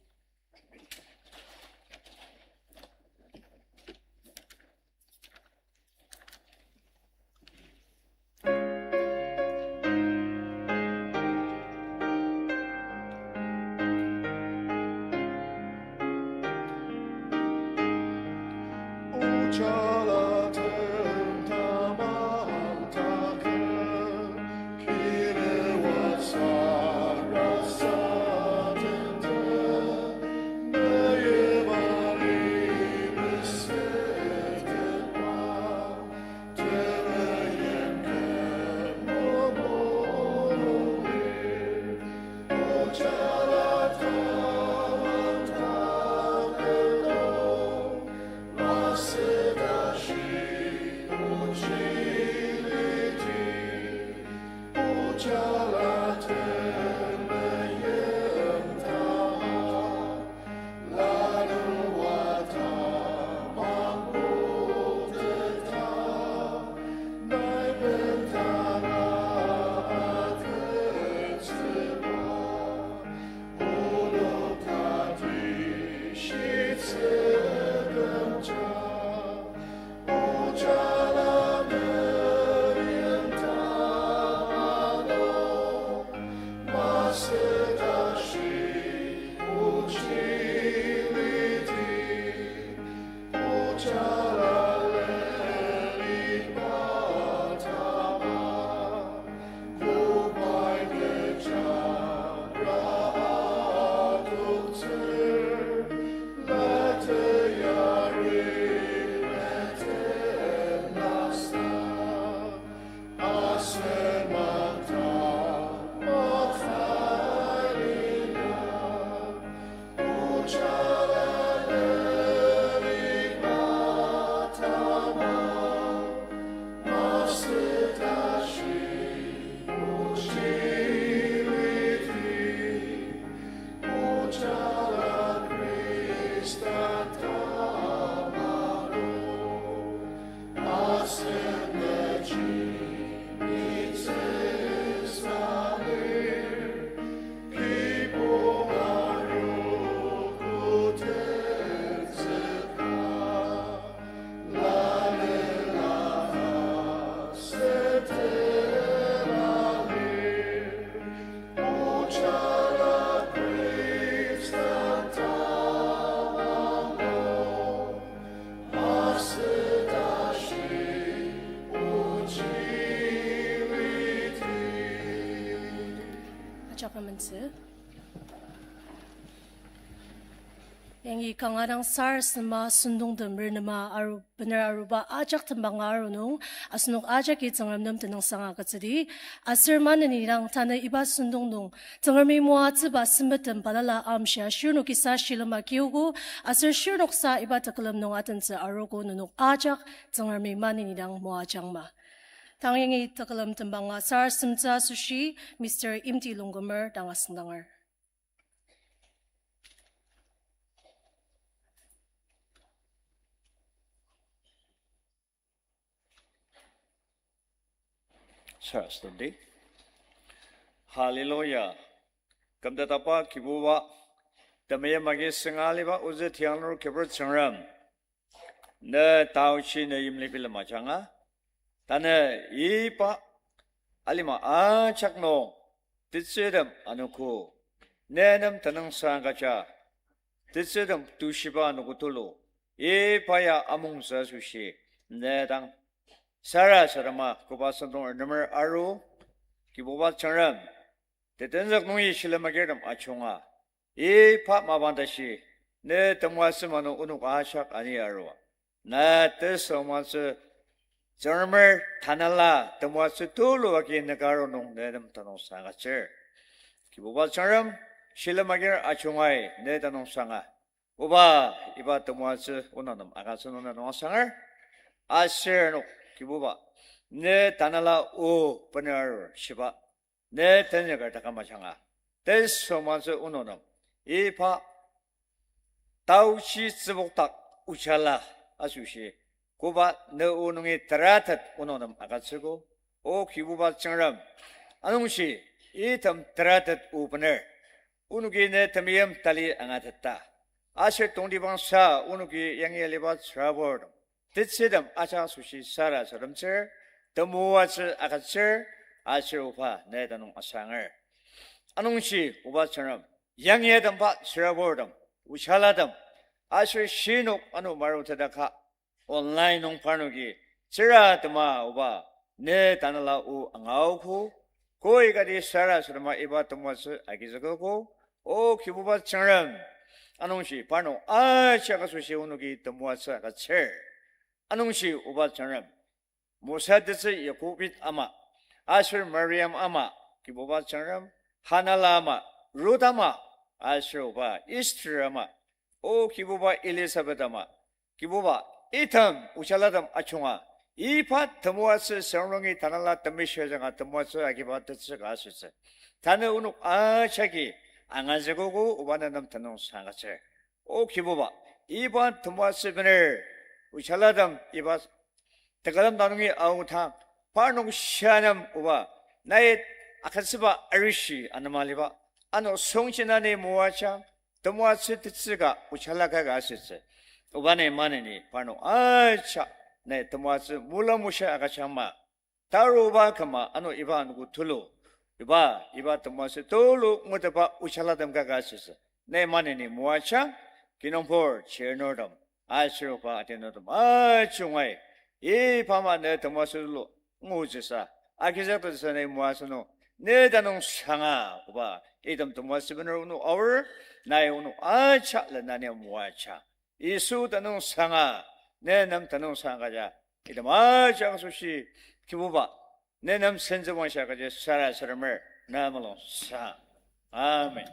Ajak amentsü. Yangi kanga dang sarasadema sentongtem renema aru, bener aruba ajak tembanga aru nung, asenok ajaki Tsüngrem nem tenüngsang agütsüdi. Aser maneni dang tanü iba sentong nung Tsüngremi moatsüba sempettem balala amshia shirnok kisa shilem agiogo, aser shirnoksa iba tekülem nung atentsü arogo nenok ajak Tsüngremi maneni dang moajangma. Tang yangi tekülem tembanga sarasademtsü asoshi Mister Imti Longkumer dang asüngdanger. Sarasademdi. Hallelujah. Kümtetaba Kibuba, temeim agi sünga aliba ozü tianglur Kibuba Tsüngrem, ne taochi ne yimli bilem ajanga, tanü iba alima ajak nung tetsürtem anogo, ne nem tenüngsang agüja, tetsürtem tushiba anogo tulu, iba ya amongtsü asoshi, ne dang sarasadema koba sentong renemer aru, Kibuba Tsüngrem, tetenzük nungi shilem agirtem ajunga, iba mapang tashi, ne temoatsü manu onok ajak ani arua, na tesüngmangtsü Tsüngremer tanela temoatsü tulu agi nüka aru nung ne nem tenüngsang agütsür. Kibuba Tsüngrem, shilem agir ajungai ne tenüngsanga, oba, iba temoatsü onok nem agütsü nung ne tenüngsanger. Aser nok Kibuba, ne tanela o bener arur shiba, ne tenzüker taküm ajanga, tesüngmangtsü onok nem iba taochi tsübokdak ojala asoshi, koba ne o nungi teratet onok nem agütsüogo, O Kibuba Tsüngrem. Anungji item teratet o bener onoki ne temeim tali angateta, aser tongtibangsa onoki yangi aliba tsüraburtem, tetsürtem ajak asoshi sarasademtsür, temoatsü agütsür, aser oba ne tenüng asanger. Anungji oba Tsüngrem, yangi atemba tsüraburtem, ojalatem, aser shinok ano maruteta ka online nung parnoki tsüratema oba ne tanela o angaogo, koi kati sarasadema iba temoatsü agizükogo, O Kibuba Tsüngrem. Anungji parnok ajak asoshi onoki temoatsü agütsür. Anungji oba Tsüngrem, Mosa tetsü Yakobit ama, aser Mariam ama, Kibuba Tsüngrem, Hanala ama, Rut ama, aser oba Esther ama, O Kibuba Elizabeth ama, Kibuba, item ojalatem ajunga, iba temoatsü süngrongi tanela temeshi ajanga temoatsü agiba tetsü ka asütsü, tanü onok ajaki angazükogo, oba ne nem tenüngsang agütsür. O Kibuba, iba temoatsü bener ojalatem iba tekülem dang nungi aodang, parnok shia nem oba, nai agütsüba arishi anema liba, ano songji na ni moajang, temoatsü tetsü ka ojala ka ka asütsü, oba nai maneni parnok ajak nai temoatsü mulamusha agüjangma, taruba küma ano iba anogo tulu, iba, iba temoatsü tulu nguteba ojalatem ka ka asütsü, nai maneni moajang, kinungpur chirnurtem, aser oba atenurtem ajungai, iba ama ne temoatsü tulu ngutsüsa, agizüktettsü nai moatsü nung, ne tenüngsanga, oba, item temoatsü bener onok aor, nai onok ajak lena ni moajang. Yisu tenüngsanga, ne nem tenüngsang agüja, item ajak asoshi, Kibuba, ne nem sentsüwangshi agüja sarasademer, na mulung sa. Amen.